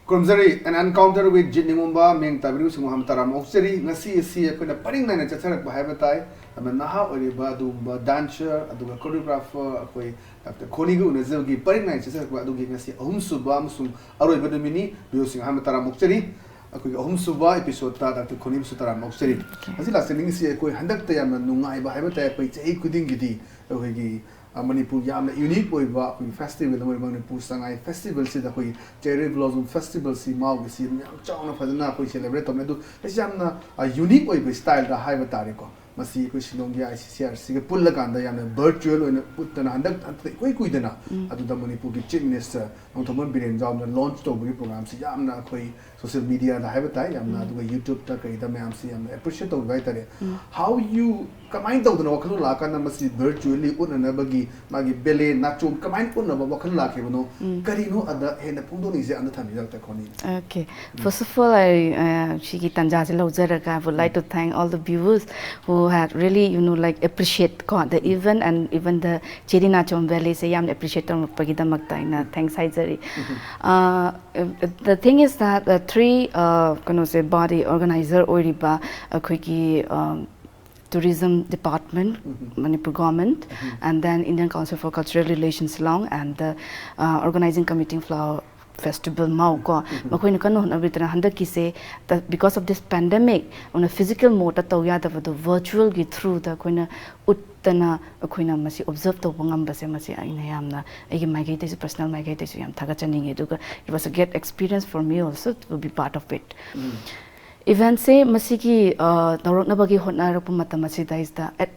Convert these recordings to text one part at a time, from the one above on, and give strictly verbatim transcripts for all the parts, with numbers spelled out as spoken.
ꯈꯨꯔꯨꯝꯖꯔꯤ꯫ An Encounter with Jit Ningumba, ꯃꯤꯡ ꯇꯥꯕꯤꯔꯤꯕꯁꯤꯡꯕꯨ ꯍꯥꯟꯅ ꯇꯔꯥꯝꯅ ꯑꯣꯛꯆꯔꯤ꯫ ꯉꯁꯤ ꯑꯁꯤ ꯑꯩꯈꯣꯏꯅ ꯄꯔꯤꯡ ꯅꯥꯏꯅ ꯆꯠꯊꯔꯛꯄ ꯍꯥꯏꯕ ꯇꯥꯏ꯫ ꯌꯥꯝꯅ ꯅꯍꯥ ꯑꯣꯏꯔꯤꯕ ꯑꯗꯨꯒꯨꯝꯕ dancer, ꯑꯗꯨꯒ choreographer, ꯑꯩꯈꯣꯏ ꯗꯥꯛꯇꯔ ꯈꯣꯅꯤꯒ ꯎꯅꯖꯕꯒꯤ ꯄꯔꯤꯡ ꯅꯥꯏꯅ ꯆꯠꯊꯔꯛꯄ ꯑꯗꯨꯒꯤ ꯉꯁꯤ ꯑꯍꯨꯝꯁꯨꯕ ꯑꯃꯁꯨꯡ ꯑꯔꯣꯏꯕ ꯅꯨꯃꯤꯠꯅꯤ꯫ ꯚꯤꯌꯨꯁꯤꯡ ꯑꯍꯥꯟꯕ ꯇꯔꯥꯝꯅ ꯑꯣꯛꯆꯔꯤ꯫ ꯑꯩꯈꯣꯏꯒꯤ ꯑꯍꯨꯝꯁꯨꯕ episodeꯇ ꯗꯥꯛꯇꯔ ꯈꯣꯅꯤꯕꯨꯁꯨ ꯇꯔꯥꯝꯅ ꯑꯣꯛꯆꯔꯤ꯫ ꯉꯁꯤ ꯂꯥꯛꯆꯅꯤꯡꯉꯤꯁꯤ ꯑꯩꯈꯣꯏ ꯍꯟꯗꯛꯇ ꯌꯥꯝꯅ ꯅꯨꯡꯉꯥꯏꯕ ꯍꯥꯏꯕ ꯇꯥꯏ꯫ ꯑꯩꯈꯣꯏ ꯆꯍꯤ ꯈꯨꯗꯤꯡꯒꯤꯗꯤ ꯑꯩꯈꯣꯏꯒꯤ ꯑ, ꯃꯅꯤꯄꯨꯔꯒꯤ ꯌꯥꯝꯅ unique ꯑꯣꯏꯕ ꯑꯩꯈꯣꯏꯒꯤ festival ꯑꯃ ꯑꯣꯏꯔꯤꯕ ꯃꯅꯤꯄꯨꯔ ꯁꯉꯥꯏ festivalꯁꯤꯗ ꯑꯩꯈꯣꯏꯒꯤ Cherry Blossom Festivalꯁꯤ ꯃꯥꯎꯒꯤꯁꯤ ꯌꯥꯝ ꯆꯥꯎꯅ ꯐꯖꯅ ꯑꯩꯈꯣꯏ celebrate ꯇꯧꯅꯩ꯫ ꯑꯗꯨ ꯃꯁꯤ ꯌꯥꯝꯅ, ꯑ, unique ꯑꯣꯏꯕ styleꯗ ꯍꯥꯏꯕ ꯇꯥꯔꯦꯀꯣ꯫ ꯃꯁꯤ ꯑꯩꯈꯣꯏ ꯁꯤꯂꯣꯡꯒꯤ ICCRCꯒ ꯄꯨꯜꯂꯀꯥꯟꯗ ꯌꯥꯝꯅ virtual ꯑꯣꯏꯅ ꯎꯠꯇꯅ ꯍꯟꯗꯛ ꯍꯟꯗꯛ ꯏꯀꯨꯏ ꯀꯨꯏꯗꯅ ꯑꯗꯨꯗ ꯃꯅꯤꯄꯨꯔꯒꯤ Chief Minister ꯅꯣꯡꯊꯣꯝꯕꯝ ꯕꯤꯔꯦꯟ ꯌꯥꯎꯅ launch ꯇꯧꯕꯒꯤ programꯁꯤ ꯌꯥꯝꯅ ꯑꯩꯈꯣꯏ social mediaꯗ ꯍꯥꯏꯕ ꯇꯥꯏ, ꯌꯥꯝꯅ, ꯑꯗꯨꯒ YouTubeꯇ ꯀꯩꯗ ꯃꯌꯥꯝꯁꯤ ꯌꯥꯝꯅ appreciate ꯇꯧꯕ ꯍꯥꯏꯇꯥꯔꯦ꯫ How you, ꯀꯃꯥꯏꯅ ꯇꯧꯗꯅ ꯋꯥꯈꯜꯂꯣꯟ ꯂꯥꯛꯑꯀꯥꯟꯗ ꯃꯁꯤ virtually ꯎꯠꯅꯅꯕꯒꯤ ꯃꯥꯒꯤ ballet ꯅꯥꯆꯣꯝ ꯀꯃꯥꯏꯅ ꯎꯠꯅꯕ ꯋꯥꯈꯜ ꯂꯥꯛꯈꯤꯕꯅꯣ? ꯀꯔꯤꯅꯣ ꯑꯗ ꯍꯦꯟꯅ ꯐꯣꯡꯗꯣꯛꯅꯤꯡꯉꯤꯁꯦ ꯑꯝꯇ ꯊꯝꯕꯤꯌꯨ, doctor ꯈꯣꯅꯤ꯫ Okay. First of all, I, uh, ꯁꯤꯒꯤ ꯇꯥꯟꯖꯥꯁꯦ ꯂꯧꯖꯔꯒ, I would like to thank all the viewers who had really, you know, like, appreciate ꯀꯣ, the event and even the ꯆꯦꯔꯤ ꯅꯥꯆꯣꯝ balletꯁꯦ ꯌꯥꯝꯅ appreciate ꯇꯧꯔꯛꯄꯒꯤꯗꯃꯛꯇ ꯑꯩꯅ thanks ꯍꯥꯏꯖꯔꯤ꯫ Uh, the thing is that, uh, three, uh, ꯀꯩꯅꯣꯁꯦ, body organizer ꯑꯣꯏꯔꯤꯕ ꯑꯩꯈꯣꯏꯒꯤ, um, Tourism Department, Manipur Government, and then Indian Council for Cultural Relations, Shillong, and the, uh, Organizing Committee of Flower Festival, ꯃꯥꯎ ꯀꯣ, ꯃꯈꯣꯏꯅ ꯀꯟꯅ ꯍꯣꯠꯅꯕꯤꯗꯅ ꯍꯟꯗꯛꯀꯤꯁꯦ, the, because of this pandemic, ꯑꯗꯨꯅ physical modeꯇ ꯇꯧ ꯌꯥꯗꯕꯗꯣ virtualꯒꯤ throughꯗ ꯑꯩꯈꯣꯏꯅ ꯎꯠꯇꯅ ꯑꯩꯈꯣꯏꯅ ꯃꯁꯤ observe ꯇꯧꯕ ꯉꯝꯕꯁꯦ, ꯃꯁꯤ ꯑꯩꯅ ꯌꯥꯝꯅ, ꯑꯩꯒꯤ ꯃꯥꯏꯀꯩꯗꯩꯁꯨ, personal ꯃꯥꯏꯀꯩꯗꯩꯁꯨ ꯌꯥꯝ ꯊꯥꯒꯠꯆꯅꯤꯡꯉꯤ꯫ ꯑꯗꯨꯒ it was a great experience for me also to be part of it. Eventꯁꯦ ꯃꯁꯤꯒꯤ, ꯑ, ꯇꯧꯔꯛꯅꯕꯒꯤ ꯍꯣꯠꯅꯔꯛꯄ ꯃꯇꯝ ꯑꯁꯤꯗꯩꯁꯤꯗ, at,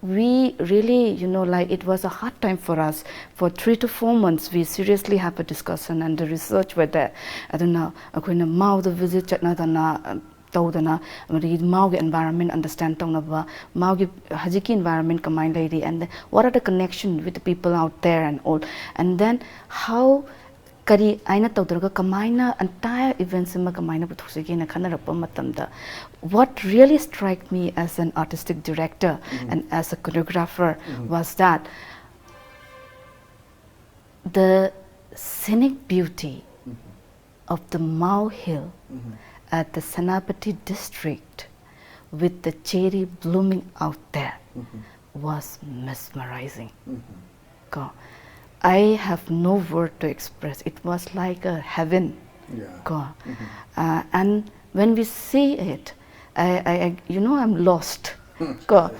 we really, you know, like, it was a hard time for us. For three to four months, we seriously have a discussion and the research were there. ꯑꯗꯨꯅ ꯑꯩꯈꯣꯏꯅ ꯃꯥꯎꯗ visit ꯆꯠꯅꯗꯅ, ꯑ, ꯇꯧꯗꯅ, ꯑꯗꯒꯤ ꯃꯥꯎꯒꯤ environment understand ꯇꯧꯅꯕ, ꯃꯥꯎꯒꯤ ꯍꯧꯖꯤꯛꯀꯤ environment ꯀꯃꯥꯏꯅ ꯂꯩꯔꯤ, and then what are the connection with the people out there and all, and then how ꯀꯔꯤ ꯍꯥꯏꯅ ꯇꯧꯗ꯭ꯔꯒ ꯀꯃꯥꯏꯅ entire events ꯑꯃ ꯀꯃꯥꯏꯅ ꯄꯨꯊꯣꯛꯁꯤꯒꯦꯅ ꯈꯟꯅꯔꯛꯄ ꯃꯇꯝꯗ, what really strike me as an artistic director and as a choreographer was that the scenic beauty of the Mao Hill at the Senapati district with the cherry blooming out there was mesmerizing. Ko, I have no word to express. It was like a heaven. Yeah. Ko. Uh, and when we see it, I, I, I, you know, I'm lost. Ko.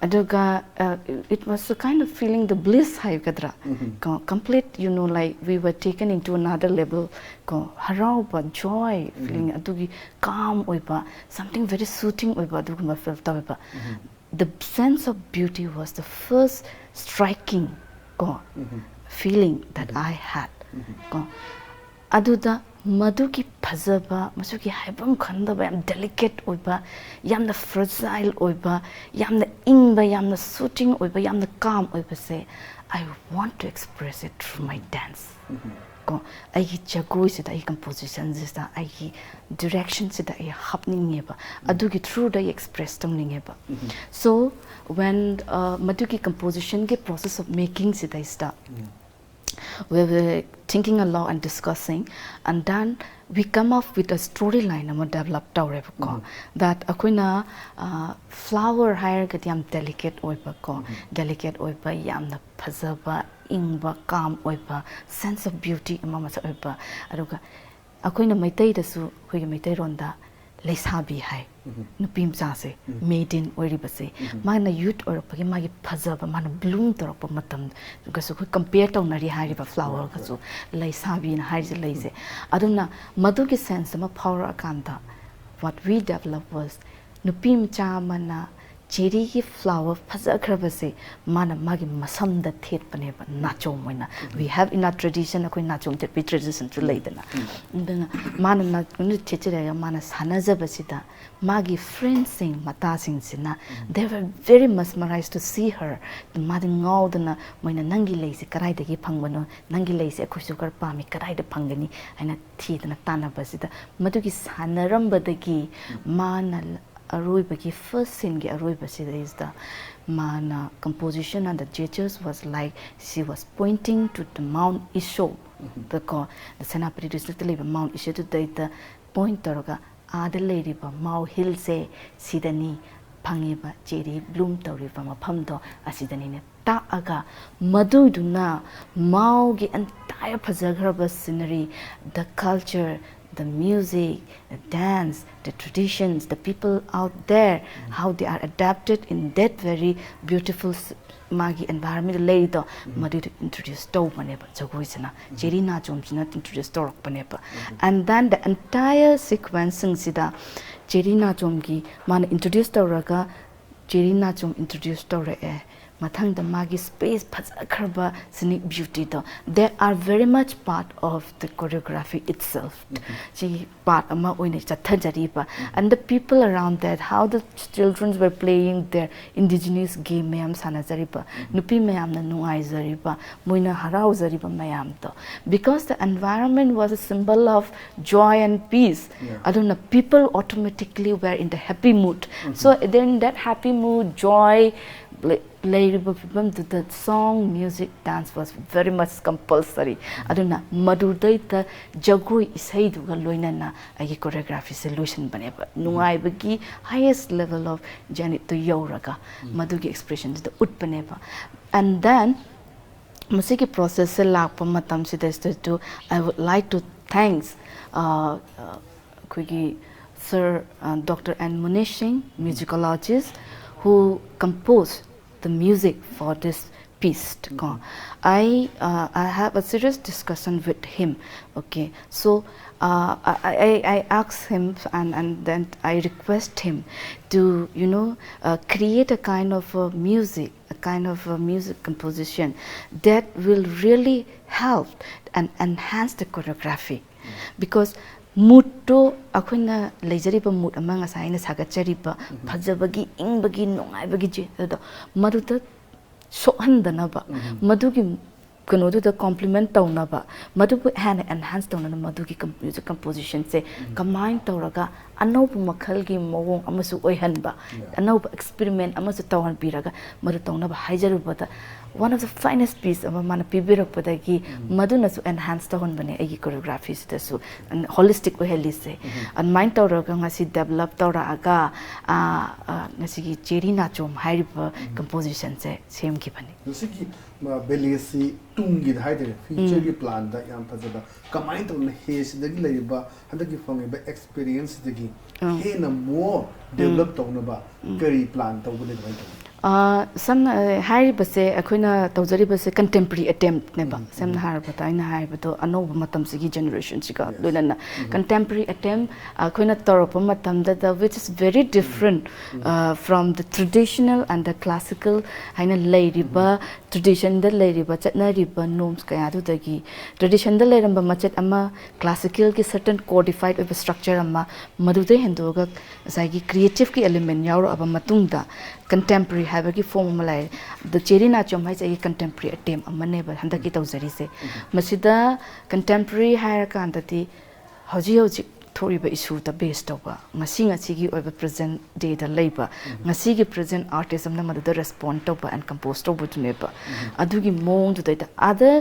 ꯑꯗꯨꯒ uh, it was a kind of feeling the bliss ꯍꯥꯏꯒꯗ꯭ꯔꯥ? ꯀꯣ, complete, you know, like we were taken into another level. ꯀꯣ, ꯍꯔꯥꯎꯕ, joy feeling, ꯑꯗꯨꯒꯤ calm ꯑꯣꯏꯕ, something very soothing ꯑꯣꯏꯕ ꯑꯗꯨꯒꯨꯝꯕ feel ꯇꯧꯋꯦꯕ. The sense of beauty was the first striking, ꯀꯣ, feeling that I had. ꯀꯣ, ꯑꯗꯨꯗ ꯃꯗꯨꯒꯤ ꯐꯖꯕ, ꯃꯗꯨꯒꯤ ꯍꯥꯏꯐꯝ ꯈꯪꯗꯕ, ꯌꯥꯝ delicate ꯑꯣꯏꯕ, ꯌꯥꯝꯅ fragile ꯑꯣꯏꯕ, ꯌꯥꯝꯅ ꯏꯪꯕ, ꯌꯥꯝꯅ soothing ꯑꯣꯏꯕ, ꯌꯥꯝꯅ calm ꯑꯣꯏꯕꯁꯦ, I want to express it through my dance. ꯀꯣ, ꯑꯩꯒꯤ ꯖꯒꯣꯏꯁꯤꯗ, ꯑꯩꯒꯤ compositionꯁꯤꯗ, ꯑꯩꯒꯤ directionꯁꯤꯗ ꯑꯩ ꯍꯥꯞꯅꯤꯡꯉꯦꯕ, ꯑꯗꯨꯒꯤ throughꯗ ꯑꯩ express ꯇꯧꯅꯤꯡꯉꯦꯕ. So when uh, ꯃꯗꯨꯒꯤ compositionꯒꯤ process of makingꯁꯤꯗꯩꯁꯤꯗ we were thinking a lot and discussing, and then we come up with a storyline ꯑꯃ develop ꯇꯧꯔꯦꯕꯀꯣ. That ꯑꯩꯈꯣꯏꯅ flower ꯍꯥꯏꯔꯒꯗꯤ ꯌꯥꯝ delicate ꯑꯣꯏꯕꯀꯣ, delicate ꯑꯣꯏꯕ, ꯌꯥꯝꯅ ꯐꯖꯕ, ꯏꯪꯕ, calm ꯑꯣꯏꯕ, sense of beauty ꯑꯃ ꯃꯁꯛ ꯑꯣꯏꯕ, ꯑꯗꯨꯒ ꯑꯩꯈꯣꯏꯅ ꯃꯩꯇꯩꯗꯁꯨ, ꯑꯩꯈꯣꯏꯒꯤ ꯃꯩꯇꯩꯔꯣꯟꯗ ꯂꯩꯁꯥꯕꯤ ꯍꯥꯏ, ꯅꯨꯄꯤ ꯃꯆꯥꯁꯦ, maiden ꯑꯣꯏꯔꯤꯕꯁꯦ, ꯃꯥꯅ youth ꯑꯣꯏꯔꯛꯄꯒꯤ ꯃꯥꯒꯤ ꯐꯖꯕ, ꯃꯥꯅ bloom ꯇꯧꯔꯛꯄ ꯃꯇꯝꯒꯁꯨ ꯑꯩꯈꯣꯏ compare ꯇꯧꯅꯔꯤ ꯍꯥꯏꯔꯤꯕ flowerꯒꯁꯨ, ꯂꯩꯁꯥꯕꯤꯅ ꯍꯥꯏꯔꯤꯁꯦ, ꯂꯩꯁꯦ. ꯑꯗꯨꯅ ꯃꯗꯨꯒꯤ sense ꯑꯃ ꯐꯥꯎꯔꯛꯑꯀꯥꯟꯗ what we develop was ꯅꯨꯄꯤ ꯃꯆꯥ ꯑꯃꯅ cherryꯒꯤ flower ꯐꯖꯈ꯭ꯔꯕꯁꯦ ꯃꯥꯅ ꯃꯥꯒꯤ ꯃꯁꯝꯗ ꯊꯦꯠꯄꯅꯦꯕ, ꯅꯥꯆꯣꯝ ꯑꯣꯏꯅ. We have in our tradition, ꯑꯩꯈꯣꯏ ꯅꯥꯆꯣꯝ ꯊꯦꯠꯄꯒꯤ traditionꯁꯨ ꯂꯩꯗꯅ. ꯑꯗꯨꯅ ꯃꯥꯅ ꯅꯥꯆꯣꯝꯗ ꯊꯦꯠꯆꯔꯒ ꯃꯥꯅ ꯁꯥꯟꯅꯖꯕꯁꯤꯗ ꯃꯥꯒꯤ friendꯁꯤꯡ, ꯃꯇꯥꯁꯤꯡꯁꯤꯅ they were very mesmerized to see her. ꯃꯥꯗꯤ ꯉꯥꯎꯗꯅ ꯃꯣꯏꯅ "ꯅꯪꯒꯤ ꯂꯩꯁꯦ ꯀꯗꯥꯏꯗꯒꯤ ꯐꯪꯕꯅꯣ? ꯅꯪꯒꯤ ꯂꯩꯁꯦ ꯑꯩꯈꯣꯏꯁꯨ ꯈꯔ ꯄꯥꯝꯃꯤ, ꯀꯗꯥꯏꯗ ꯐꯪꯒꯅꯤ?" ꯍꯥꯏꯅ ꯊꯤꯗꯅ ꯇꯥꯟꯅꯕꯁꯤꯗ ꯃꯗꯨꯒꯤ ꯁꯥꯟꯅꯔꯝꯕꯗꯒꯤ ꯃꯥꯅ ꯑꯔꯣꯏꯕꯒꯤ first sceneꯒꯤ ꯑꯔꯣꯏꯕꯁꯤꯗꯩꯁꯤꯗ ꯃꯥꯅ composition and the gestures was like she was pointing to the Mount Isho, ꯀꯣ, the ꯁꯦꯅꯥꯄꯇꯤ districtꯇ ꯂꯩꯕ Mount Ishoꯗꯨꯗꯩꯗ point ꯇꯧꯔꯒ ꯑꯥꯗ ꯂꯩꯔꯤꯕ Mao Hillꯁꯦ ꯁꯤꯗꯅꯤ ꯐꯪꯉꯤꯕ cherry bloom ꯇꯧꯔꯤꯕ ꯃꯐꯝꯗꯣ ꯑꯁꯤꯗꯅꯤꯅ ꯇꯥꯛꯑꯒ ꯃꯗꯨꯗꯨꯅ Maoꯒꯤ entire ꯐꯖꯈ꯭ꯔꯕ scenery, the culture, the music, the dance, the traditions, the people out there, how they are adapted in that very beautiful s- ꯃꯥꯒꯤ environment ꯂꯩꯔꯤꯗꯣ ꯃꯗꯨꯗꯣ introduce ꯇꯧꯕꯅꯦꯕ ꯖꯒꯣꯏꯁꯤꯅ꯫ ꯆꯦꯔꯤ ꯅꯥꯆꯣꯝꯁꯤꯅ introduce ꯇꯧꯔꯛꯄꯅꯦꯕ꯫ And then the entire sequenceꯁꯤꯡꯁꯤꯗ ꯆꯦꯔꯤ ꯅꯥꯆꯣꯝꯒꯤ ꯃꯥꯅ introduce ꯇꯧꯔꯒ ꯆꯦꯔꯤ ꯅꯥꯆꯣꯝ introduce ꯇꯧꯔꯛꯑꯦ꯫ ꯃꯊꯪꯗ ꯃꯥꯒꯤ space ꯐꯖꯈ꯭ꯔꯕ scenic beautyꯗꯣ, they are very much part of the choreography itself. ꯁꯤ part ꯑꯃ ꯑꯣꯏꯅ ꯆꯠꯊꯖꯔꯤꯕ꯫ And the people around that, how the children were playing their indigenous game ꯃꯌꯥꯝ ꯁꯥꯟꯅꯖꯔꯤꯕ, ꯅꯨꯄꯤ ꯃꯌꯥꯝꯅ ꯅꯨꯡꯉꯥꯏꯖꯔꯤꯕ, ꯃꯣꯏꯅ ꯍꯔꯥꯎꯖꯔꯤꯕ ꯃꯌꯥꯝꯗꯣ, because the environment was a symbol of joy and peace. Yeah. ꯑꯗꯨꯅ people automatically were in the happy mood. So then that happy mood, joy, ꯂꯩ- ꯂꯩꯔꯤꯕ ꯐꯤꯕꯝꯗꯨꯗ song, music, dance was very much compulsory. ꯑꯗꯨꯅ ꯃꯗꯨꯗꯩꯗ ꯖꯒꯣꯏ ꯏꯁꯩꯗꯨꯒ ꯂꯣꯏꯅꯅ ꯑꯩꯒꯤ choreographyꯁꯦ ꯂꯣꯏꯁꯤꯟꯕꯅꯦꯕ꯫ ꯅꯨꯡꯉꯥꯏꯕꯒꯤ highest level of zenithꯇꯨ ꯌꯧꯔꯒ ꯃꯗꯨꯒꯤ expressionꯗꯨꯗ ꯎꯠꯄꯅꯦꯕ꯫ And then ꯃꯁꯤꯒꯤ processꯁꯦ ꯂꯥꯛꯄ ꯃꯇꯝꯁꯤꯗꯩꯁꯤꯗꯁꯨ I would like to thanks, uh, uh, ꯑꯩꯈꯣꯏꯒꯤ Sir, uh, Doctor N Munish Singh, musicologist, who composed the music for this piece. ꯀꯣ꯫ I, uh, I have a serious discussion with him. Okay, so, uh, I, I, I asked him and, and then I request him to, you know, uh, create a kind of a music, a kind of a music composition that will really help and enhance the choreography. Because moodꯇꯣ ꯑꯩꯈꯣꯏꯅ ꯂꯩꯖꯔꯤꯕ mood ꯑꯃ ꯉꯁꯥꯏ ꯑꯩꯅ ꯁꯥꯒꯠꯆꯔꯤꯕ ꯐꯖꯕꯒꯤ, ꯏꯪꯕꯒꯤ, ꯅꯨꯡꯉꯥꯏꯕꯒꯤ J-, ꯑꯗꯣ ꯃꯗꯨꯗ ꯁꯣꯛꯍꯟꯗꯅꯕ, ꯃꯗꯨꯒꯤ ꯀꯩꯅꯣꯗꯨꯗ complement ꯇꯧꯅꯕ, ꯃꯗꯨꯕꯨ ꯍꯦꯟꯅ enhance ꯇꯧꯅꯅꯕ ꯃꯗꯨꯒꯤ com-, music compositionꯁꯦ ꯀꯃꯥꯏꯅ ꯇꯧꯔꯒ ꯑꯅꯧꯕ ꯃꯈꯜꯒꯤ ꯃꯑꯣꯡ ꯑꯃꯁꯨ ꯑꯣꯏꯍꯟꯕ, ꯑꯅꯧꯕ experiment ꯑꯃꯁꯨ ꯇꯧꯍꯟꯕꯤꯔꯒ ꯃꯗꯨ ꯇꯧꯅꯕ ꯍꯥꯏꯖꯔꯨꯕꯗ, one of the finest piece ꯑꯃ ꯃꯥꯅ ꯄꯤꯕꯤꯔꯛꯄꯗꯒꯤ ꯃꯗꯨꯅꯁꯨ enhance ꯇꯧꯍꯟꯕꯅꯦ ꯑꯩꯒꯤ choreographyꯁꯤꯗꯁꯨ holistic ꯑꯣꯏꯍꯜꯂꯤꯁꯦ꯫ ꯑꯗꯨꯃꯥꯏꯅ ꯇꯧꯔꯒ ꯉꯁꯤ develop ꯇꯧꯔꯛꯑꯒ, ꯑꯥ, ꯑꯥ, ꯉꯁꯤꯒꯤ ꯆꯦꯔꯤ ꯅꯥꯆꯣꯝ ꯍꯥꯏꯔꯤꯕ compositionꯁꯦ ꯁꯦꯝꯈꯤꯕꯅꯤ꯫ ꯃꯁꯤꯒꯤ balletꯁꯤ ꯇꯨꯡꯒꯤꯗ ꯍꯥꯏꯇꯥꯔꯦ, futureꯒꯤ planꯗ ꯌꯥꯝ ꯐꯖꯕ, ꯀꯃꯥꯏꯅ ꯇꯧꯅ ꯍꯦꯁꯤꯗꯒꯤ ꯂꯩꯔꯤꯕ, ꯍꯟꯗꯛꯀꯤ ꯐꯪꯉꯤꯕ experienceꯁꯤꯗꯒꯤ ꯍꯦꯟꯅ more develop ꯇꯧꯅꯕ ꯀꯔꯤ plan ꯇꯧꯒꯅꯤ, ꯀꯃꯥꯏꯅ ꯇꯧꯒꯅꯤ? ꯑꯥ, ꯁꯝꯅ, ꯑ, ꯍꯥꯏꯔꯤꯕꯁꯦ, ꯑꯩꯈꯣꯏꯅ ꯇꯧꯖꯔꯤꯕꯁꯦ contemporary attemptꯅꯦꯕ꯫ ꯁꯝꯅ ꯍꯥꯏꯔꯕꯗ, ꯑꯩꯅ ꯍꯥꯏꯕꯗꯣ, ꯑꯅꯧꯕ ꯃꯇꯝꯁꯤꯒꯤ generationꯁꯤꯒ ꯂꯣꯏꯅꯅ contemporary attempt ꯑꯩꯈꯣꯏꯅ ꯇꯧꯔꯛꯄ ꯃꯇꯝꯗꯗ, which is very different, uh, from the traditional and the classical ꯍꯥꯏꯅ ꯂꯩꯔꯤꯕ, traditionꯗ ꯂꯩꯔꯤꯕ, ꯆꯠꯅꯔꯤꯕ norms ꯀꯌꯥꯗꯨꯗꯒꯤ, traditionꯗ ꯂꯩꯔꯝꯕ ꯃꯆꯦꯠ ꯑꯃ, classicalꯒꯤ certain codified ꯑꯣꯏꯕ structure ꯑꯃ, ꯃꯗꯨꯗꯩ ꯍꯦꯟꯗꯣꯛꯑꯒ ꯉꯁꯥꯏꯒꯤ creativeꯀꯤ element ꯌꯥꯎꯔꯛꯑꯕ ꯃꯇꯨꯡꯗ contemporary ꯍꯥꯏꯕꯒꯤ form ꯑꯃ ꯂꯩꯔꯦ꯫ ꯑꯗꯣ ꯆꯦꯔꯤ ꯅꯥꯆꯣꯝ ꯍꯥꯏꯁꯦ ꯑꯩꯒꯤ contemporary attempt ꯑꯃꯅꯦꯕ ꯍꯟꯗꯛꯀꯤ ꯇꯧꯖꯔꯤꯁꯦ꯫ ꯃꯁꯤꯗ contemporary ꯍꯥꯏꯔꯀꯥꯟꯗꯗꯤ ꯍꯧꯖꯤꯛ ꯍꯧꯖꯤꯛ ꯊꯣꯛꯂꯤꯕ issueꯗ base ꯇꯧꯕ, ꯉꯁꯤ ꯉꯁꯤꯒꯤ ꯑꯣꯏꯕ present dayꯗ ꯂꯩꯕ, ꯉꯁꯤꯒꯤ present artist ꯑꯃꯅ ꯃꯗꯨꯗ respond ꯇꯧꯕ and compose ꯇꯧꯕꯗꯨꯅꯦꯕ꯫ ꯑꯗꯨꯒꯤ ꯃꯑꯣꯡꯗꯨꯗꯩꯗ other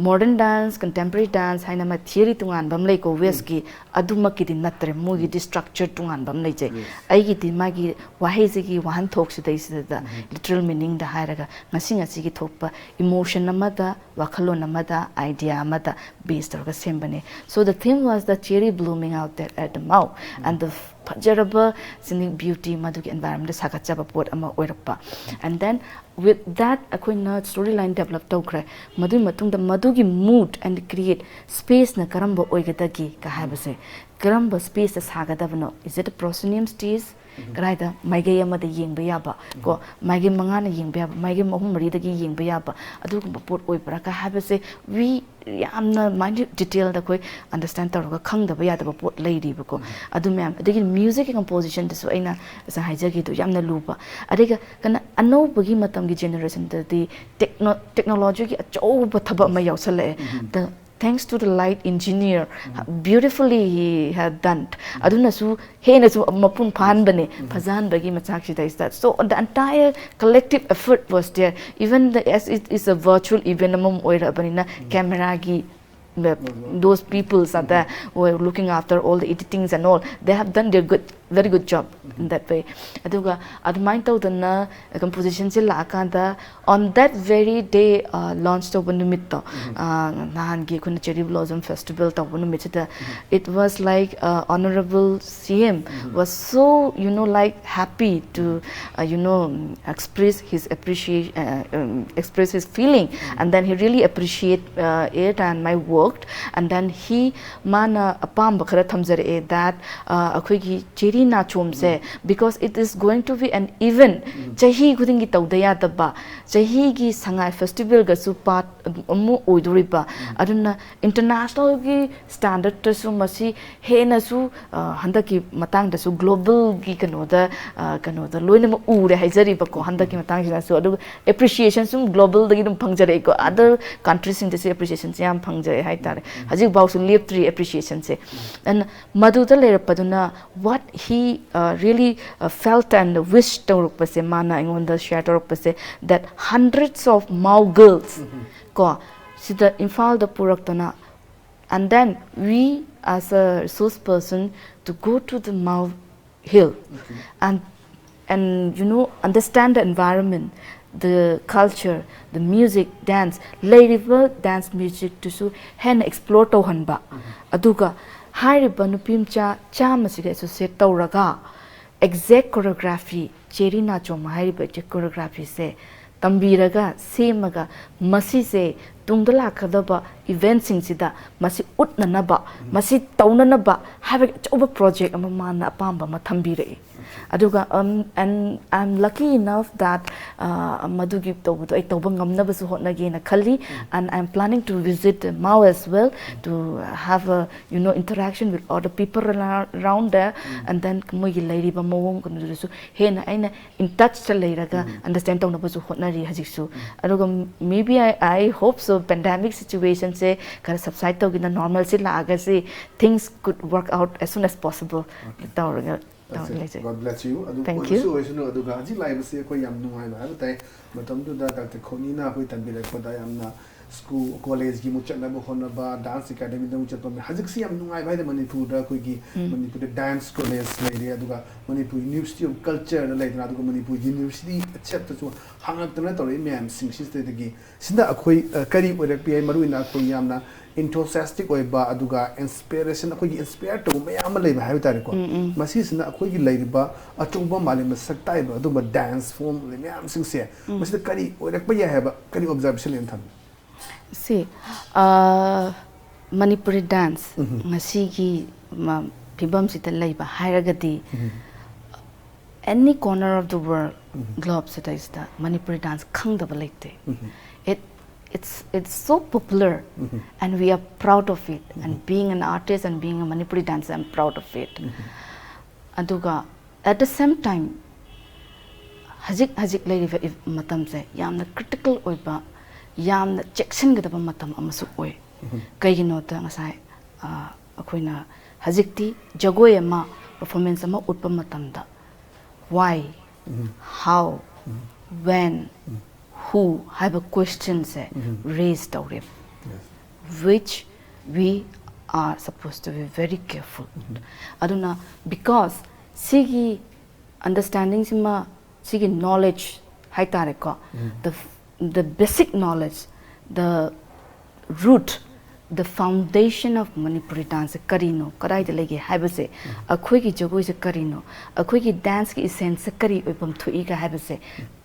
modern dance, contemporary dance ꯍꯥꯏꯅ ꯑꯃ theory ꯇꯣꯉꯥꯟꯕ ꯑꯃ ꯂꯩꯀꯣ, Westꯀꯤ, ꯑꯗꯨꯃꯛꯀꯤꯗꯤ ꯅꯠꯇ꯭ꯔꯦ, ꯃꯣꯏꯒꯤꯗꯤ structure ꯇꯣꯉꯥꯟꯕ ꯑꯃ ꯂꯩꯖꯩ꯫ ꯑꯩꯒꯤꯗꯤ ꯃꯥꯒꯤ ꯋꯥꯍꯩꯁꯤꯒꯤ ꯋꯥꯍꯟꯊꯣꯛꯁꯤꯗꯩꯁꯤꯗ literal meaningꯗ ꯍꯥꯏꯔꯒ ꯉꯁꯤ ꯉꯁꯤꯒꯤ ꯊꯣꯛꯄ emotion ꯑꯃꯗ, ꯋꯥꯈꯜꯂꯣꯟ ꯑꯃꯗ, idea ꯑꯃꯗ base ꯇꯧꯔꯒ ꯁꯦꯝꯕꯅꯦ꯫ So the theme was the cherry blooming out there at the mouth and the ꯐꯖꯔꯕ scenic beauty, ꯃꯗꯨꯒꯤ environment ꯁꯥꯒꯠꯆꯕ ꯄꯣꯠ ꯑꯃ ꯑꯣꯏꯔꯛꯄ꯫ And then with that ꯑꯩꯈꯣꯏꯅ story line develop ꯇꯧꯈ꯭ꯔꯦ꯫ ꯃꯗꯨꯒꯤ ꯃꯇꯨꯡꯗ ꯃꯗꯨꯒꯤ mood and create spaceꯅ ꯀꯔꯝꯕ ꯑꯣꯏꯒꯗꯒꯦ ꯀ ꯍꯥꯏꯕꯁꯦ, ꯀꯔꯝꯕ spaceꯇ ꯁꯥꯒꯗꯕꯅꯣ? Is it a proscenium stage? ꯀꯗꯥꯏꯗ ꯃꯥꯏꯀꯩ ꯑꯃꯗ ꯌꯦꯡꯕ ꯌꯥꯕ, ꯀꯣ, ꯃꯥꯏꯀꯩ ꯃꯉꯥꯅ ꯌꯦꯡꯕ ꯌꯥꯕ, ꯃꯥꯏꯀꯩ ꯑꯍꯨꯝ ꯃꯔꯤꯗꯒꯤ ꯌꯦꯡꯕ ꯌꯥꯕ ꯑꯗꯨꯒꯨꯝꯕ ꯄꯣꯠ ꯑꯣꯏꯕ꯭ꯔꯥ ꯀ ꯍꯥꯏꯕꯁꯦ, we ꯌꯥꯝꯅ minute detailꯗ ꯑꯩꯈꯣꯏ understand ꯇꯧꯔꯒ ꯈꯪꯗꯕ ꯌꯥꯗꯕ ꯄꯣꯠ ꯂꯩꯔꯤꯕꯀꯣ꯫ ꯑꯗꯨ ꯃꯌꯥꯝ, ꯑꯗꯒꯤ musicꯀꯤ compositionꯗꯁꯨ ꯑꯩꯅ ꯉꯁꯥꯏ ꯍꯥꯏꯖꯈꯤꯗꯨ ꯌꯥꯝꯅ ꯂꯨꯕ꯫ ꯑꯗꯨꯒ ꯀꯩꯅꯣ, ꯑꯅꯧꯕꯒꯤ ꯃꯇꯝꯒꯤ generationꯗꯗꯤ techno-, technologyꯒꯤ ꯑꯆꯧꯕ ꯊꯕꯛ ꯑꯃ ꯌꯥꯎꯁꯜꯂꯛꯑꯦ꯫ The thanks to the light engineer, beautifully he had done. ꯑꯗꯨꯅꯁꯨ ꯍꯦꯟꯅꯁꯨ ꯃꯄꯨꯡ ꯐꯥꯍꯟꯕꯅꯦ, ꯐꯖꯍꯟꯕꯒꯤ ꯃꯆꯥꯛꯁꯤꯗꯩꯁꯤꯗ. So the entire collective effort was there. Even the, as it is a virtual event ꯑꯃꯃꯝ ꯑꯣꯏꯔꯛꯑꯕꯅꯤꯅ, cameraꯒꯤ, the, those peoples are there who are looking after all the editings and all. They have done their good, very good job in that way. ꯑꯗꯨꯒ ꯑꯗꯨꯃꯥꯏꯅ ꯇꯧꯗꯅ compositionꯁꯦ ꯂꯥꯛꯑꯀꯥꯟꯗ, on that very day, uh, launch ꯇꯧꯕ ꯅꯨꯃꯤꯠꯇꯣ, uh, ꯅꯍꯥꯟꯒꯤ ꯑꯩꯈꯣꯏꯅ Cherry Blossom Festival ꯇꯧꯕ ꯅꯨꯃꯤꯠꯁꯤꯗ, it was like, uh, Honorable C M was so, you know, like, happy to, uh, you know, express his appreciation, uh, um, express his feeling, and then he really appreciate, uh, it and my work, and then he, ꯃꯥꯅ ꯑꯄꯥꯝꯕ ꯈꯔ ꯊꯝꯖꯔꯛꯑꯦ, that, uh, ꯑꯩꯈꯣꯏꯒꯤ cherry ꯅꯥꯆꯣꯝꯁꯦ, because it is going to be an event, ꯆꯍꯤ ꯈꯨꯗꯤꯡꯒꯤ ꯇꯧꯗ ꯌꯥꯗꯕ, ꯆꯍꯤꯒꯤ ꯁꯉꯥꯏ festivalꯒꯁꯨ part ꯑꯃ ꯑꯣꯏꯗꯣꯔꯤꯕ, ꯑꯗꯨꯅ internationalꯒꯤ standardꯇꯁꯨ ꯃꯁꯤ ꯍꯦꯟꯅꯁꯨ, ꯑ, ꯍꯟꯗꯛꯀꯤ ꯃꯇꯥꯡꯗꯁꯨ globalꯒꯤ ꯀꯩꯅꯣꯗ, ꯑ, ꯀꯩꯅꯣꯗ ꯂꯣꯏꯅꯃꯛ ꯎꯔꯦ ꯍꯥꯏꯖꯔꯤꯕꯀꯣ, ꯍꯟꯗꯛꯀꯤ ꯃꯇꯥꯡꯁꯤꯗꯁꯨ. ꯑꯗꯨꯒ appreciationꯁꯨ globalꯗꯒꯤ ꯑꯗꯨꯝ ꯐꯪꯖꯔꯛꯏꯀꯣ, other countryꯁꯤꯡꯗꯁꯨ appreciationꯁꯦ ꯌꯥꯝ ꯐꯪꯖꯔꯛꯑꯦ ꯍꯥꯏꯇꯥꯔꯦ. ꯍꯧꯖꯤꯛꯐꯥꯎꯁꯨ ꯂꯦꯞꯇ꯭ꯔꯤ appreciationꯁꯦ. ꯑꯗꯨꯅ ꯃꯗꯨꯗ ꯂꯩꯔꯛꯄꯗꯨꯅ, what he, uh, really, uh, felt and wish ꯇꯧꯔꯛꯄꯁꯦ, ꯃꯥꯅ ꯑꯩꯉꯣꯟꯗ share ꯇꯧꯔꯛꯄꯁꯦ, that hundreds of Mao girls ꯀꯣ, ꯁꯤꯗ ꯏꯝꯐꯥꯜꯗ ꯄꯨꯔꯛꯇꯅ, and then we as a resource person to go to the Mao Hill and, and, you know, understand the environment, the culture, the music, dance, ꯂꯩꯔꯤꯕ dance musicꯇꯨꯁꯨ ꯍꯦꯟꯅ explore ꯇꯧꯍꯟꯕ, ꯑꯗꯨꯒ ꯍꯥꯏꯔꯤꯕ ꯅꯨꯄꯤ ꯃꯆꯥ ꯆꯥꯝꯃꯁꯤꯒ associate ꯇꯧꯔꯒ exact choreography, ꯆꯦꯔꯤ ꯅꯥꯆꯣꯝ ꯍꯥꯏꯔꯤꯕ exact choreographyꯁꯦ ꯇꯝꯕꯤꯔꯒ, ꯁꯦꯝꯃꯒ, ꯃꯁꯤꯁꯦ ꯇꯨꯡꯗ ꯂꯥꯛꯀꯗꯕ eventꯁꯤꯡꯁꯤꯗ ꯃꯁꯤ ꯎꯠꯅꯅꯕ, ꯃꯁꯤ ꯇꯧꯅꯅꯕ ꯍꯥꯏꯕꯒꯤ ꯑꯆꯧꯕ project ꯑꯃ ꯃꯥꯅ ꯑꯄꯥꯝꯕ ꯑꯃ ꯊꯝꯕꯤꯔꯛꯏ꯫ ꯑꯗꯨꯒ, um, and I'm lucky enough that, uh, ꯃꯗꯨꯒꯤ ꯇꯧꯕꯗꯣ ꯑꯩ ꯇꯧꯕ ꯉꯝꯅꯕꯁꯨ ꯍꯣꯠꯅꯒꯦꯅ ꯈꯜꯂꯤ, and I'm planning to visit Mao as well to have a, you know, interaction with other people around there, and then ꯃꯣꯏꯒꯤ ꯂꯩꯔꯤꯕ ꯃꯑꯣꯡ ꯀꯩꯅꯣꯗꯨꯗꯁꯨ ꯍꯦꯟꯅ ꯑꯩꯅ in touchꯇ ꯂꯩꯔꯒ understand ꯇꯧꯅꯕꯁꯨ ꯍꯣꯠꯅꯔꯤ ꯍꯧꯖꯤꯛꯁꯨ꯫ ꯑꯗꯨꯒ maybe I, I hope so pandemic ꯁꯤꯆꯨꯋꯦꯁꯟꯁꯦ ꯈꯔ ꯁꯕꯁꯥꯏꯠ ꯇꯧꯈꯤꯅ ꯅꯣꯔꯃꯦꯜꯁꯤ ꯂꯥꯛꯑꯒꯁꯤ, things could work out as soon as possible ꯇꯧꯔꯒ ꯇꯧꯔ ꯂꯩꯖꯩ꯫ God bless you. ꯑꯗꯨ Thank ꯑꯣꯏꯕꯁꯨ you. ꯑꯣꯏꯁꯅꯨ, ꯑꯗꯨꯒ ꯍꯧꯖꯤꯛ ꯂꯥꯛꯏꯕꯁꯤ ꯑꯩꯈꯣꯏ ꯌꯥꯝ ꯅꯨꯡꯉꯥꯏꯕ ꯍꯥꯏꯕ ꯇꯥꯏ꯫ ꯃꯇꯝꯗꯨꯗ ꯗꯥꯛꯇꯔ ꯈꯣꯅꯤꯅ ꯑꯩꯈꯣꯏ ꯇꯝꯕꯤꯔꯛꯄꯗ ꯌꯥꯝꯅ ꯁ꯭ꯀꯨꯜ ꯀꯣꯂꯦꯖꯀꯤ ꯑꯃꯨꯛ ꯆꯠꯅꯕ ꯍꯣꯠꯅꯕ, ꯗꯥꯟꯁ ꯑꯦꯀꯥꯗꯃꯤꯗ ꯑꯃꯨꯛ ꯆꯠꯄ, ꯍꯧꯖꯤꯛꯁꯤ ꯌꯥꯝ ꯅꯨꯡꯉꯥꯏꯕ ꯍꯥꯏꯗꯤ ꯃꯅꯤꯄꯨꯔꯗ ꯑꯩꯈꯣꯏꯒꯤ ꯎꯝ꯫ ꯃꯅꯤꯄꯨꯔꯗ ꯗꯥꯟꯁ ꯀꯣꯂꯦꯖ ꯂꯩꯔꯦ, ꯑꯗꯨꯒ ꯃꯅꯤꯄꯨꯔ ꯌꯨꯅꯤꯚꯔꯁꯤꯇꯤ ꯑꯣꯐ ꯀꯜꯆꯔꯗ ꯂꯩꯗꯅ, ꯑꯗꯨꯒ ꯃꯅꯤꯄꯨꯔ ꯌꯨꯅꯤꯚꯔꯁꯤꯇꯤ ꯑꯦꯠꯁꯦꯇ꯭ꯔꯥꯁꯨ ꯍꯥꯡꯉꯛꯇꯅ ꯇꯧꯔꯛꯏ ꯃꯌꯥꯝꯁꯤꯡꯁꯤꯗꯒꯤ ꯁꯤꯗ ꯑꯩꯈꯣꯏ ꯑ, ꯀꯔꯤ ꯑꯣꯏꯔꯛꯄ ꯌꯥꯏ? ꯃꯔꯨꯑꯣꯏꯅ ꯑꯩꯈꯣꯏ ꯌꯥꯝꯅ enthusiastic ꯑꯣꯏꯕ, ꯑꯗꯨꯒ ꯏꯟꯁꯄꯤꯔꯦꯁꯟ, ꯑꯩꯈꯣꯏꯒꯤ ꯏꯟꯁꯄꯤꯌꯔ ꯇꯧꯕ ꯃꯌꯥꯝ ꯑꯃ ꯂꯩꯕ ꯍꯥꯏꯕ ꯇꯥꯔꯦꯀꯣ꯫ ꯎꯝ, ꯎꯝ꯫ ꯃꯁꯤꯁꯤꯅ ꯑꯩꯈꯣꯏꯒꯤ ꯂꯩꯔꯤꯕ ꯑꯆꯧꯕ ꯃꯥꯂꯦꯝꯗ ꯁꯛ ꯇꯥꯛꯏꯕ ꯑꯗꯨꯒꯨꯝꯕ ꯗꯥꯟꯁ ꯐꯣꯝ ꯂꯩ ꯃꯌꯥꯝꯁꯤꯡꯁꯦ, ꯎꯝ꯫ ꯃꯁꯤꯗ ꯀꯔꯤ ꯑꯣꯏꯔꯛꯄ ꯌꯥꯏ ꯍꯥꯏꯕ, ꯀꯔꯤ ꯑꯣꯕꯖꯥꯔꯕꯦꯁꯟ ꯂꯩꯅ ꯊꯝꯃꯤ? ꯁꯤ, ꯑ, ꯃꯅꯤꯄꯨꯔꯤ ꯗꯥꯟꯁ ꯎꯝ꯫ ꯉꯁꯤꯒꯤ ꯃ-, ꯐꯤꯕꯝꯁꯤꯗ ꯂꯩꯕ ꯍꯥꯏꯔꯒꯗꯤ, ꯎꯝ꯫ any corner of the world, um. Globe ꯁꯤꯗꯩꯁꯤꯗ ꯃꯅꯤꯄꯨꯔꯤ ꯗꯥꯟꯁ ꯈꯪꯗꯕ ꯂꯩꯇꯦ꯫ ꯎꯝ꯫ It, it's, it's so popular, um. and we are proud of it. And um. Being an artist and being a Manipuri dancer, I'm proud of it. ꯎꯝ꯫ ꯑꯗꯨꯒ at the same time, ꯍꯧꯖꯤꯛ ꯍꯧꯖꯤꯛ ꯂꯩꯔꯤꯕ E-, ꯃꯇꯝꯁꯦ ꯌꯥꯝꯅ critical ꯑꯣꯏꯕ, ꯌꯥꯝꯅ ꯆꯦꯛꯁꯤꯟꯒꯗꯕ ꯃꯇꯝ ꯑꯃꯁꯨ ꯑꯣꯏ꯫ ꯎꯝ꯫ ꯀꯩꯒꯤꯅꯣꯗ ꯉꯁꯥꯏ, ꯑ, ꯑꯩꯈꯣꯏꯅ ꯍꯧꯖꯤꯛꯇꯤ ꯖꯒꯣꯏ ꯑꯃ, ꯄꯔꯐꯣꯔꯃꯦꯟꯁ ꯑꯃ ꯎꯠꯄ ꯃꯇꯝꯗ why, um. how, um. when, um. who ꯍꯥꯏꯕ ꯀ꯭ꯋꯦꯁꯆꯟꯁꯦ ꯎꯝ꯫ ꯔꯦꯖ ꯇꯧꯔꯦꯕ, Yes. which we are supposed to be very careful. ꯎꯝ꯫ ꯑꯗꯨꯅ because ꯁꯤꯒꯤ ꯑꯟꯗꯔꯁ꯭ꯇꯦꯟꯗꯤꯡꯁꯤꯃ, ꯁꯤꯒꯤ ꯅꯣꯂꯦꯖ ꯍꯥꯏꯇꯥꯔꯦꯀꯣ, ꯎꯝ꯫ the, the basic knowledge, the root, the foundation of Manipuri dance ꯀꯔꯤꯅꯣ, ꯀꯗꯥꯏꯗ ꯂꯩꯒꯦ ꯍꯥꯏꯕꯁꯦ, ꯑꯩꯈꯣꯏꯒꯤ ꯖꯒꯣꯏꯁꯦ ꯀꯔꯤꯅꯣ, ꯑꯩꯈꯣꯏꯒꯤ ꯗꯥꯟꯁꯀꯤ ꯏꯁꯦꯟꯁꯁꯦ ꯀꯔꯤ ꯑꯣꯏꯐꯝ ꯊꯣꯛꯏꯒ ꯍꯥꯏꯕꯁꯦ